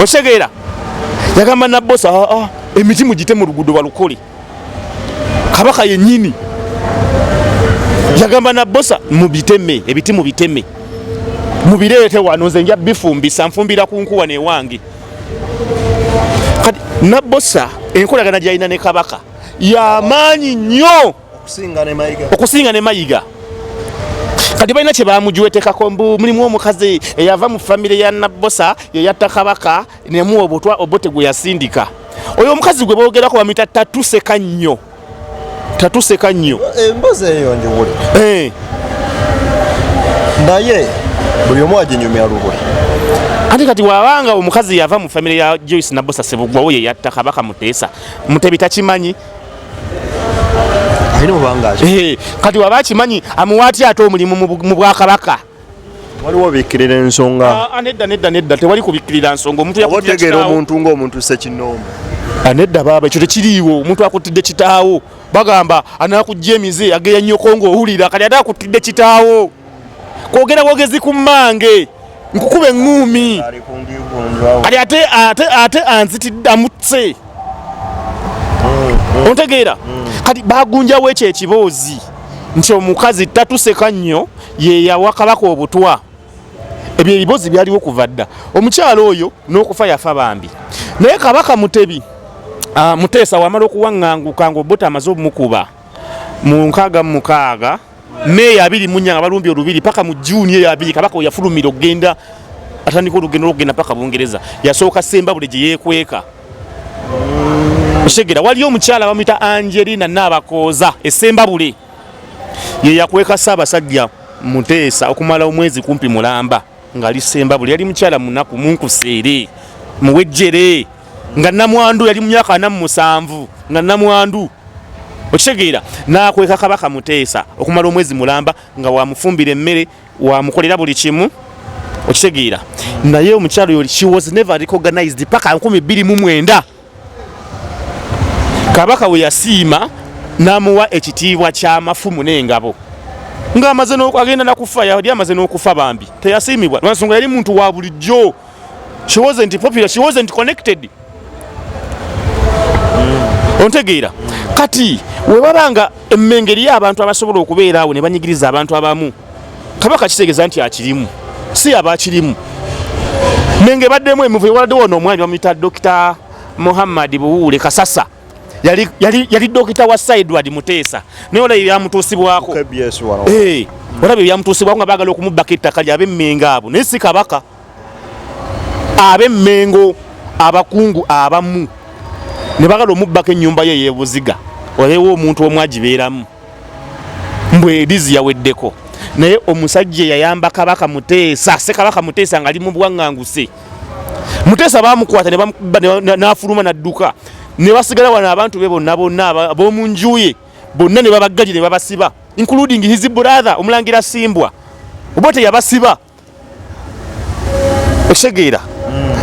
Okitegeera? Yagamba Nabbosa, aa, emiti mugite mu luguudo balukole. Kabaka yennyini yagamba Nabbosa, mubiteme ebiti, mubiteme mubireete wano, nze nja bifumbisa, nfumbira ku nku wano ewange. Kati Nabbosa enkolagana gyalina ne Kabaka yamaanyi nnyo okusinga ne Mayiga. Kati balina kye bamujwetekako, mbu mulimu omukazi eyava mu famire ya Nabbosa yeyatta Kabaka nemuwa obutwa Obote gwe yasindika. Oyo omukazi gwe boogerako bamuyita Tatuseka nnyo, Tatuseka nnyo. Embozi eyo njiwule, naye buli omu aginyumya lulwe. Ate kati wabanga omukazi yava mu famire ya Joyce Nabbosa Sebugwawo, ye yatta Kabaka Muteesa, Mutebi takimanyi? Alina obanga Eh, kati waba akimanyi amuwa atya ate omulimu mu bwakabaka? Waliwo obikkirira ensonga. Ah, ah, nedda nedda nedda, tewali kubikkirira nsonga. Omuntu Oba yakuttira otegeera kitaawo. Omuntu ng'omuntu ssekinnoomu. Ah, nedda baaba, ekyo tekiriiwo. Omuntu akuttidde kitaawo, bagamba anakujja emize ageya nnyoko ng'owulira. Kati ate akuttidde kitaawo, kwogera bwogezi ku mmange nkukuba eŋŋuumi. Kati ate anzitidde, amutse, ontegeera? Kati bagunjawo ekyo ekiboozi nti omukazi tatuseka nnyo ye yawa kabaka obutwa. Ebyo ebiboozi byaliwo kuva dda. Omukyalo oyo n'okufa yafa bambi. Naye Kabaka Mutebi, Muteesa wamala okuwaŋŋanguka ng'Obote amaze obumukuba mu 66 Meeyi 24 nga balumbye olubiri paka mu Juuni eyo 2, kabaka we yafulumira okugenda atandika olugendo lwokugenda paka Bungereza, yasooka Sembabule gye yeekweka. Okitegera? Waliyo omukyala bamuyita Angelina Naabakooza esembabule, ye yakweka Ssaabasajja Muteesa okumala omwezi kumpi mulamba ng'ali Sembabule. Yali mukyala munaku, munkuseere, muwejjere, nga namwandu. Yali mu myaka 47 nga namwandu, okitegeera? N'akweka Kabaka Muteesa okumala omwezi mulamba nga wamufumbira emmere, wamukolera buli kimu, okitegeera? Naye omukyalo oyo, she was never recognized paka 2009 kabaka we yasiima n'amuwa ekitiibwa ky'amafumu n'engabo ng'amaze agenda nakufa. Yali amaze n'okufa bambi, teyasiimibwa lwansonga yali muntu wa bulijjo. She wasn't popular, she wasn't connected, ontegeera? Kati webaba nga emmenge eriyo abantu abasobola okubeera awo ne banyigiriza abantu abamu, kabaka kitegeeza nti akirimu, si aba akirimu. Menge baddemu emivuyo. Waladdewo ono omwami bamuyita Dr Muhammad Buwuule Kasasa, yali dokita wa Sir Edward Muteesa, naye olabye byamutuusibwako. KBS wano. Eh, olabye byamutuusibwako nga baagala okumubbako ettaka lyab'emmengo abo, naye si kabaka, ab'emmengo abakungu abamu ne bagala omubbako ennyumba ye ey'ebuziga, olewo omuntu omu agibeeramu, mbwe erizi yaweddeko. Naye omusajja eyayamba Kabaka Muteesa, Ssekabaka Muteesa nga ali mu bwaŋŋanguse, Muteesa bamukwata ne bamukuba n'afuluma n'adduka, ne basigala wano abantu be bonna bonna ab'omu nju ye bonna ne babaggalira ne babasiba, including his brother Omulangira Simbwa. Oba teyabasiba, okitegeera?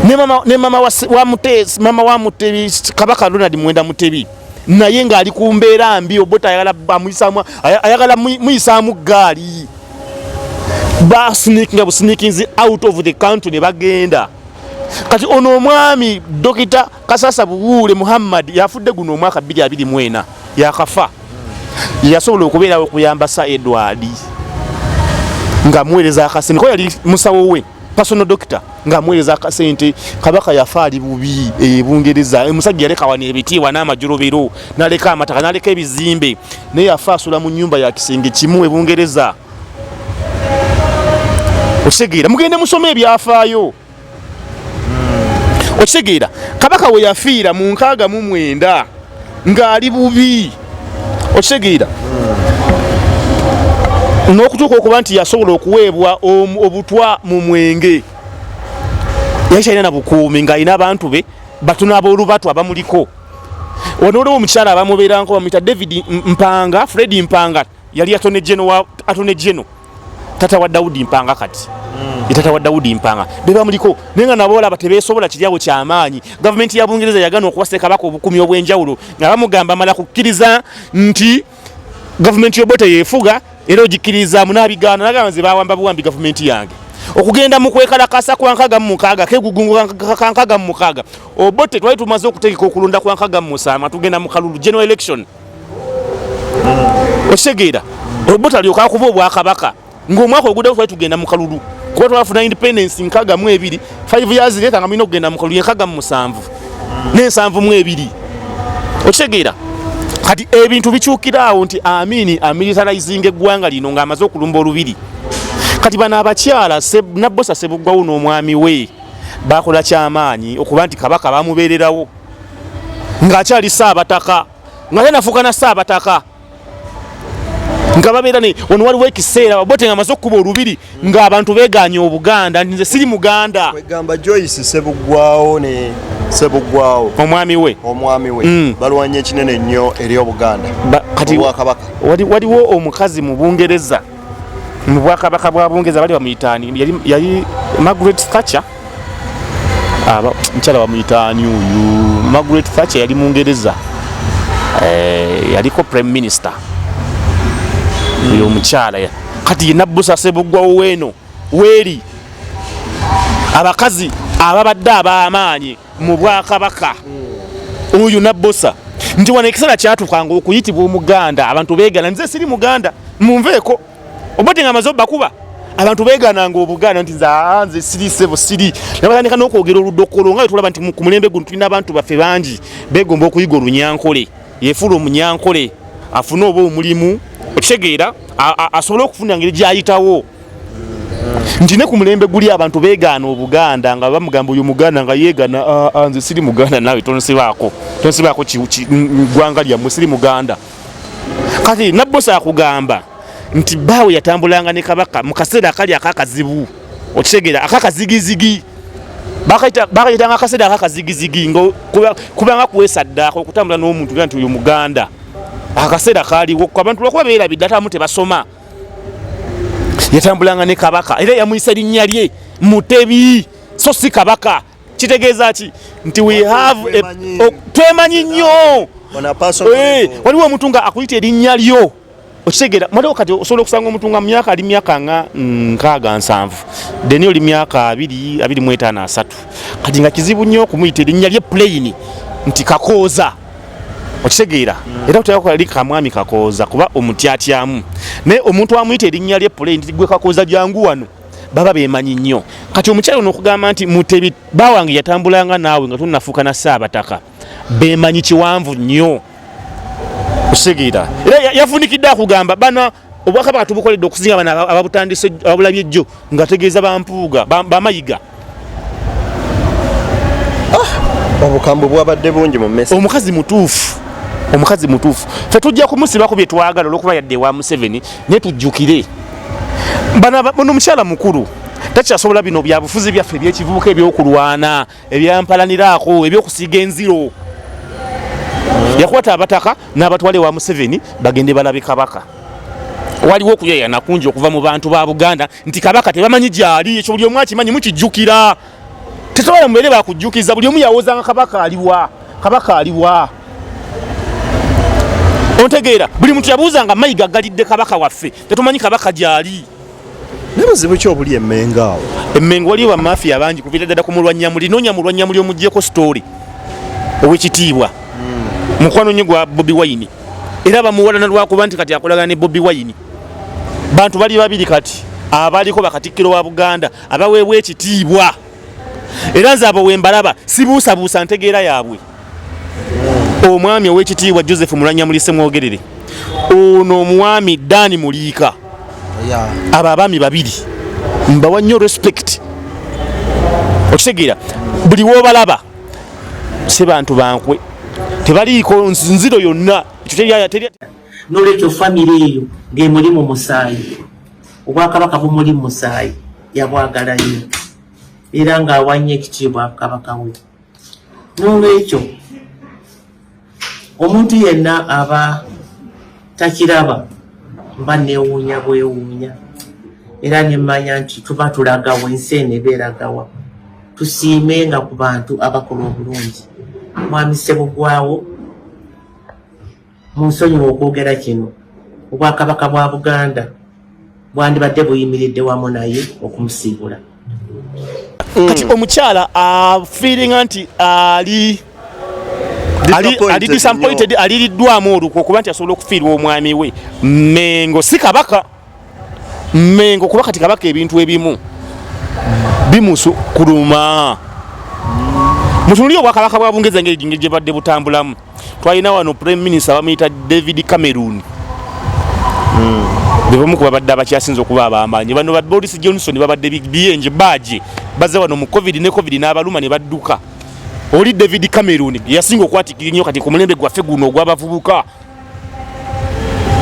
Ne mama wa Muteesa, mama wa Mutebi, Kabaka Ronald Mwenda Mutebi, naye ng'ali ku mbeera mbi. Obote ayagala amuyisaamu, ayagala muyisaamu gaali. Basneakinga busneakings out of the country ne bagenda. Kati ono omwami Dokita Kasasa Buwuule Muhammad yafudde guno omwaka 2024, yakafa. Yasobola okubeerawo okuyamba Sir Edward ng'amuweereza akasente, ko yali musawo we, personal doctor, ng'amuweereza akasente. Kabaka yafa ali bubi e Bungereza. Omusajja yaleka wano ebitiibwa n'amajulobero, n'aleka amataka, n'aleka ebizimbe, naye yafa asula mu nnyumba ya kisenge kimu e Bungereza, okitegeera? Mugende musome ebyafaayo, okitegeera? Kabaka we yafiira mu 69 ng'ali bubi, okitegeera? N'okutuuka okuba nti yasobola okuweebwa obutwa mu mwenge, yali talina na bukuumi, ng'alina abantu be batono ab'olubatu abamuliko. Wano waliwo omukyala abamubeeranko bamuyita David Mpanga, Fred Mpanga, yali attorney general wa attorney general, tata wa Daudi Mpanga. Kati ye tata wa Daudi Mpanga be bamuliko, naye nga nabo olaba tebeesobola. Kiri awo kyamaanyi. Gavumenti ya Bungereza yagana okuwa Ssekabaka obukumi obw'enjawulo nga bamugamba amala kukkiriza nti gavumenti y'Obote yeefuga era ogikkiririzaamu, n'abigaana, nagamba nze bawamba buwambi gavumenti yange. Okugenda mu kwekalakasa kwa 66, kegugungu ka 66, Obote twali tumaze okutegeka okulonda kwa 67, tugenda mu kalulu, general election, okitegeera? Obote alyoka akuba obwakabaka ng'omwaka oguddako twali tugenda mu kalulu, kuba twafuna independence 62, 5 years later nga mulina okugenda mu kalulu 67 ne72, okitegeera? Kati ebintu bikyukira awo nti Amini amilitarizinga eggwanga lino ng'amaze okulumba olubiri. Kati bano abakyala Nabbosa Sebuggwawo n'omwami we bakola kyamaanyi okuba nti kabaka bamubeererawo ng'akyali Ssaabataka, nga tanafuuka na Ssaabataka, nga babeera ne wano. Waliwo ekiseera Obote nga amaze okukuba olubiri ng'abantu beeganye Obuganda nti nze siri Muganda. Kwegamba Joyce Sebuggwawo ne Sebuggwawo omwami we. Omwami we. Mm. Balwanye ekinene nnyo eri Obuganda. Ba- Kati Obwakabaka. Waliwo omukazi mu Bungereza, mu bwakabaka bwa Bungereza, bali bamuyitaani, yali Margaret Thatcher. Aba mukyala bamuyitaani oyo Margaret Thatcher, yali Mungereza, yaliko prime minister oyo omukyala. Kati ye Nabbosa Ssebuggwawo weeno weeri abakazi ababadde ab'amaanyi mu bwakabaka. Oyo Nabbosa nti wano ekiseera kyatuukanga okuyitibwa Omuganda, abantu beegana, nze siri Muganda, munveeko. Oba nga amaze obbakuba, abantu beegananga Obuganda nti nze, nze siri, sebo siri. Nabatandika n'okwogera oludokolo nga tulaba nti ku mulembe guno tulina abantu baffe bangi beegomba okuyiga Olunyankole, yefuula Omunyankole afune oba omulimu, okitegeera, asobole okufuna ngeri gyayitawo. Nti ne ku mulembe guli abantu beegaana Obuganda nga bamugamba oyo Muganda, nga yeegana, "Ah, ah, nze siri Muganda, naawe tonsibaako ggwanga lyammwe, siri Muganda." Kati Nabbosa akugamba nti baawe yatambulanga ne Kabaka mu kaseera akali akakazibu, okitegeera, akakazigizigi. Bakayitanga akaseera akakazigizigi nga kubanga kwesaddaaka okutambula n'omuntu nti oyo Muganda. Akaseera kaaliwo abantu lwakuba beerabidde, ate abamu tebasoma. Yatambulanga ne Kabaka era yamuyisa linnya lye Mutebi, so si Kabaka. Kitegeeza ki? Nti we have Twemanyi. Twemanyi nnyo. On a personal level. Waliwo omuntu nga akuyita erinnya lyo, okitegeera. Waliwo kati osobola okusanga omuntu nga myaka ali myaka nga 60, 70, then oli myaka 20, 25, 30. Kati nga kizibu nnyo okumuyita erinnya lye plain nti Kakooza, okitegeera. Era oterakola kamwami Kakooza kuba omutyatyamu, naye omuntu amuyita erinnya lye plain nti gwe Kakooza, jangu wano, baba bemanyi nnyo. Kati omukyala ono okugamba nti Mutebi bawange yatambulanga naawe nga tonnafuuka na Ssaabataka, bemanyi kiwanvu nnyo, okitegeera. Era yafunikidde akugamba bana obwakabaka tubukoledde okusinga bano ababutandise, ababulabye ejjo, ng'ategeeza Bampuuga, Bamayiga. Obukambwe bwabadde bungi mu mesi. Omukazi mutuufu, omukazi mutuufu. Fe tujja kumusibako bye twagala olwokuba yadde ewa Museveni, naye tujjukire bano ono omukyala mukulu, takyasobola bino byabufuzi byaffe ebyekivubuka, ebyokulwana, ebyampalaniraako, ebyokusiiga enziro. Yakwata abataka n'abatwala ewa Museveni bagende balabe Kabaka. Waliwo okuyayana kungi okuva mu bantu ba Buganda nti Kabaka tebamanyi gyali. Ekyo buli omu akimanyi, mukijjukira, tesobola mubeere bakujjukiza. Buli omu yawozanga Kabaka aliwa, Kabaka aliwa, ontegeera? Buli muntu yabuuzanga, Mayiga agalidde Kabaka waffe, tetumanyi Kabaka gyali. Naye buzibu ki obuli Emmengo awo? Emmengo waliyo bamafiya bangi kuviira ddala ku Mulwanyamuli. Noonya Mulwanyamuli omugyeko story, owekitiibwa mukwano nnyo gwa Bobi Wine, era bamuwalana lwakuba nti kati akolagana ne Bobi Wine. Bantu bali babiri kati abaliko bakatikkiro wa Buganda abaweebwa ekitiibwa, era nze abo wembalaba sibuusabuusa ntegeera yaabwe: omwami owekitiibwa Joseph Mulwanyamuli Ssemwogerere, ono omwami Dani Muliika. Abo abaami babiri mbawa nnyo respect, okitegeera. Buli wobalaba si bantu bankwe, tebaliiko nziro yonna. Ekyo Nolwekyo famire eyo ng'emuli mu musaayi, obwakabaka bumuli mu musaayi, yabwagala nnyo era ng'awa nnyo ekitiibwa kabaka we. N'olwekyo omuntu yenna aba takiraba mba neewuunya bwewuunya, era nemmanya nti tuba tulagawa, ensi eno eba eragawa. Tusiimenga ku bantu abakola obulungi. Mwami Ssebugwawo, mu nsonyiwa okwogera kino, obwakabaka bwa Buganda bwandibadde buyimiridde wamu naye okumusiibula. Kati omukyala afeelinga nti ali disappointed, aliriddwamu olukwe okuba nti asobola okufiirwa omwami we Mengo, si Kabaka Mengo, kuba kati Kabaka ebintu ebimu bimusukuluma. Mutunulire obwakabaka bwa Bungereza engeri gye badde butambulamu. Twalina wano prime minister bamuyita David Cameron, bebamu ku babadde abakyasinze okuba abamaanyi. Bano ba Boris Johnson babadde biyenje baje bazze wano mu COVID, ne COVID n'abaluma ne badduka. Oli David Cameron yasinga okwatikira ennyo kati ku mulembe gwaffe guno ogw'abavubuka,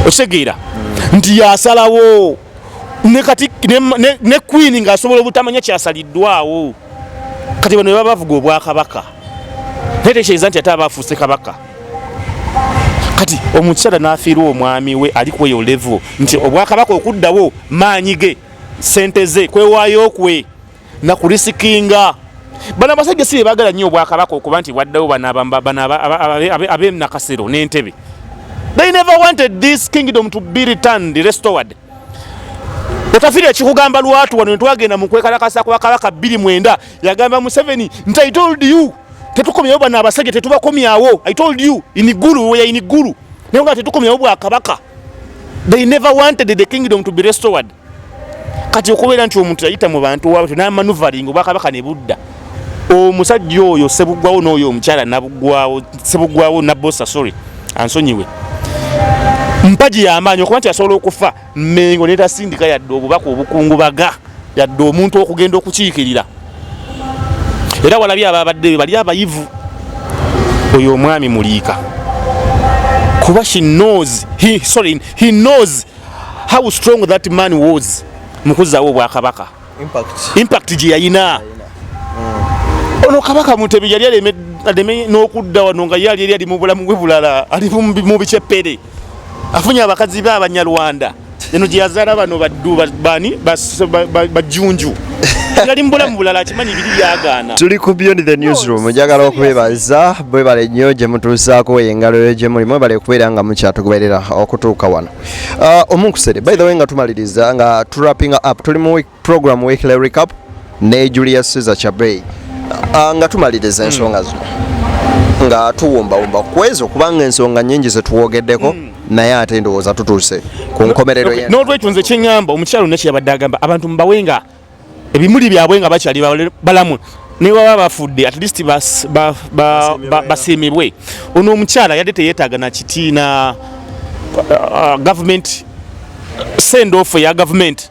okitegeera nti yasalawo ne kati ne queen ng'asobola obutamanya kyasaliddwawo. Kati bano baba bavuga obwakabaka, naye tekitegeeza nti ate aba afuuse kabaka. Kati omukyala n'afiirwa omwami we ali ku eyo level nti obwakabaka okuddawo maanyi ge, sente ze, kwewaayo kwe nakulisikinga. Bano abasajja si bebaagala nnyo obwakabaka okuba nti bwaddawo. Bano ab'e Nakasero n'Entebe, they never wanted this kingdom to be returned, restored. Otafiire ekikugamba lwatu, wano netwagenda mu kwekalakasa kwa Kabaka 29, yagamba Museveni nti, "I told you, tetukomyawo bano abasajja, tetubakomyawo. I told you in Gulu, we in Gulu." Naye nga tetukomyawo bwakabaka. They never wanted the kingdom to be restored. Kati okubeera nti omuntu yayita mu bantu wabwe namanuvaling obwakabaka ne budda, omusajja oyo Sebuggwawo n'oyo omukyala Nabuggwawo, Sebuggwawo Nabosa, sorry, ansonyiwe, mpagi y'amaanyi okuba nti asobola okufa Mengo netasindika yadde obubaka obukungubaga, yadde omuntu okugenda okukiikirira. Era walabye ababadde bali abayivu, oyo omwami Muliika, kuba she knows, he, sorry, he knows how strong that man was mu kuzzaawo obwakabaka. Impact. Impact gye yayina ono Kabaka Mutebi yali aleme n'okudda wano nga ye ali eri, ali mu bulamu bwe bulala, ali mu bikyepere, afunye abakazi be Abanyarwanda, eno gye yazaala bano baddu bani bajjunju. Yali mu bulamu bulala, akimanyi biri byagaana. Tuli ku Beyond the Newsroom. Njagala okubebaza, bwebale nnyo gye mutuusaako engalo eyo gye muli, mwebale kubeera nga mukyatugoberera okutuuka wano. Omunkusere, by the way, nga tumaliriza, nga tuwrapping up, tuli mu program Weekly Recap ne Julius Caesar Chabey. Nga tumaliriza ensonga zino, nga tuwumbawumba kwezo, kubanga ensonga nnyingi zetuwogeddeko, naye ate ndowooza tutuuse ku nkomerero ye. N'olwekyo nze kyeŋŋamba, omukyalo nekye yabadde agamba abantu mubawe nga ebimuli byabwe nga bakyali balamu, ne baba bafudde, at least basiimibwe. Ono omukyala yadde teyeetaaga na kitiina government send off ya government.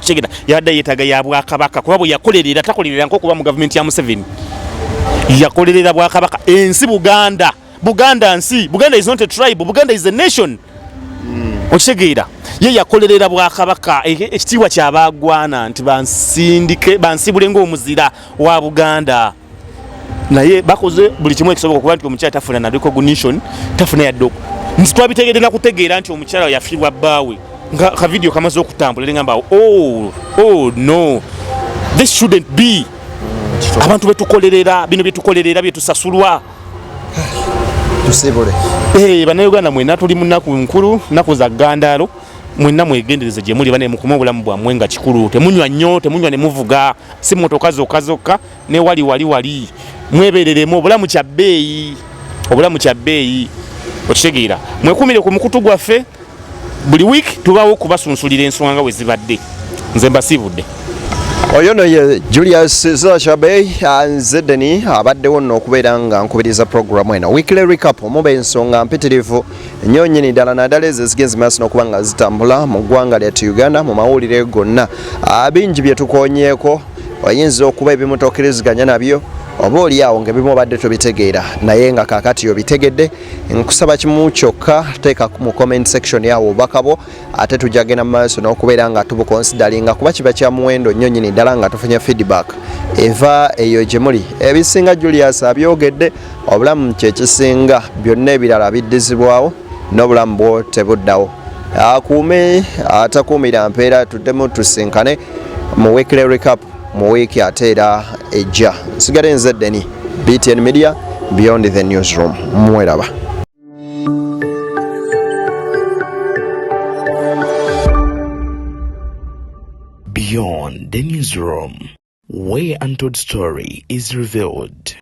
Kigenda yabadde yeetaaga ya bwakabaka, kuba bwe yakolerera, takolerera nkokuba mu gavumenti ya Museveni, yakolerera bwakabaka, ensi Buganda. Buganda nsi, Buganda is not a tribe, Buganda is a nation. Okitegeera? Ye yakolerera bwakabaka, ekitiibwa kyabagwana nti bansindike bansibule ng'omuzira wa Buganda. Naye bakoze buli kimu ekisoboka okuba nti omukyala tafuna na recognition, tafuna yadde nti twabitegedde nakutegeera nti omukyala yafiirwa bbaawe nga ka video kamaze okutambula, ngamba, oh no, this shouldn't be. Abantu betukolerera bino, byetukolerera, byetusasulwa. Tusibule. Bannayuganda mwenna, tuli mu nnaku nkulu, nnaku za ggandaalo. Mwenna mwegendereze gye muli, bane mukume obulamu bwammwe nga kikulu. Temunywa nnyo, temunywa ne muvuga, si motoka zokka zokka, ne wali wali wali mwebereremu. Obulamu kya bbeeyi, obulamu kya bbeeyi. Okitegeera? Mwekumire ku mukutu gwaffe, buli wiiki tubaawo okubasunsulira ensonga nga bwe zibadde. Nze mbasiibudde. Oyo no ye Julius Zashabey, nze Deni abaddewo nno okubeera nga nkubiriza programu eno Weekly Recap, omuba ensonga mpitirivu nnyo nnyini ddala, naddala ezo ezigenze maaso n'okuba nga zitambula mu ggwanga lyattu Uganda, mu mawulire gonna. Bingi bye tukonyeeko, oyinza okuba ebimu tokkiriziganya nabyo, oba oli awo ng'ebimu obadde tobitegeera, naye nga kaakati obitegedde. Nkusaba kimu kyokka, teeka mu comment section yawo obubaka bwo, ate tujja genda mu maaso n'okubeera nga tubuconsideringa, kuba kiba kya muwendo nnyo nnyini ddala nga tufunye feedback eva eyo gye muli. Ebisinga Julius abyogedde, obulamu kyekisinga, byonna ebirala biddizibwawo n'obulamu bwo tebuddawo. Akuume atakuumira mpeera. Tuddemu tusinkane mu Weekly Recap mu wiiki ate era ejja. Nsigale nze Deni, BTN Media, Beyond the Newsroom. Mweraba. Beyond the Newsroom, where untold story is revealed.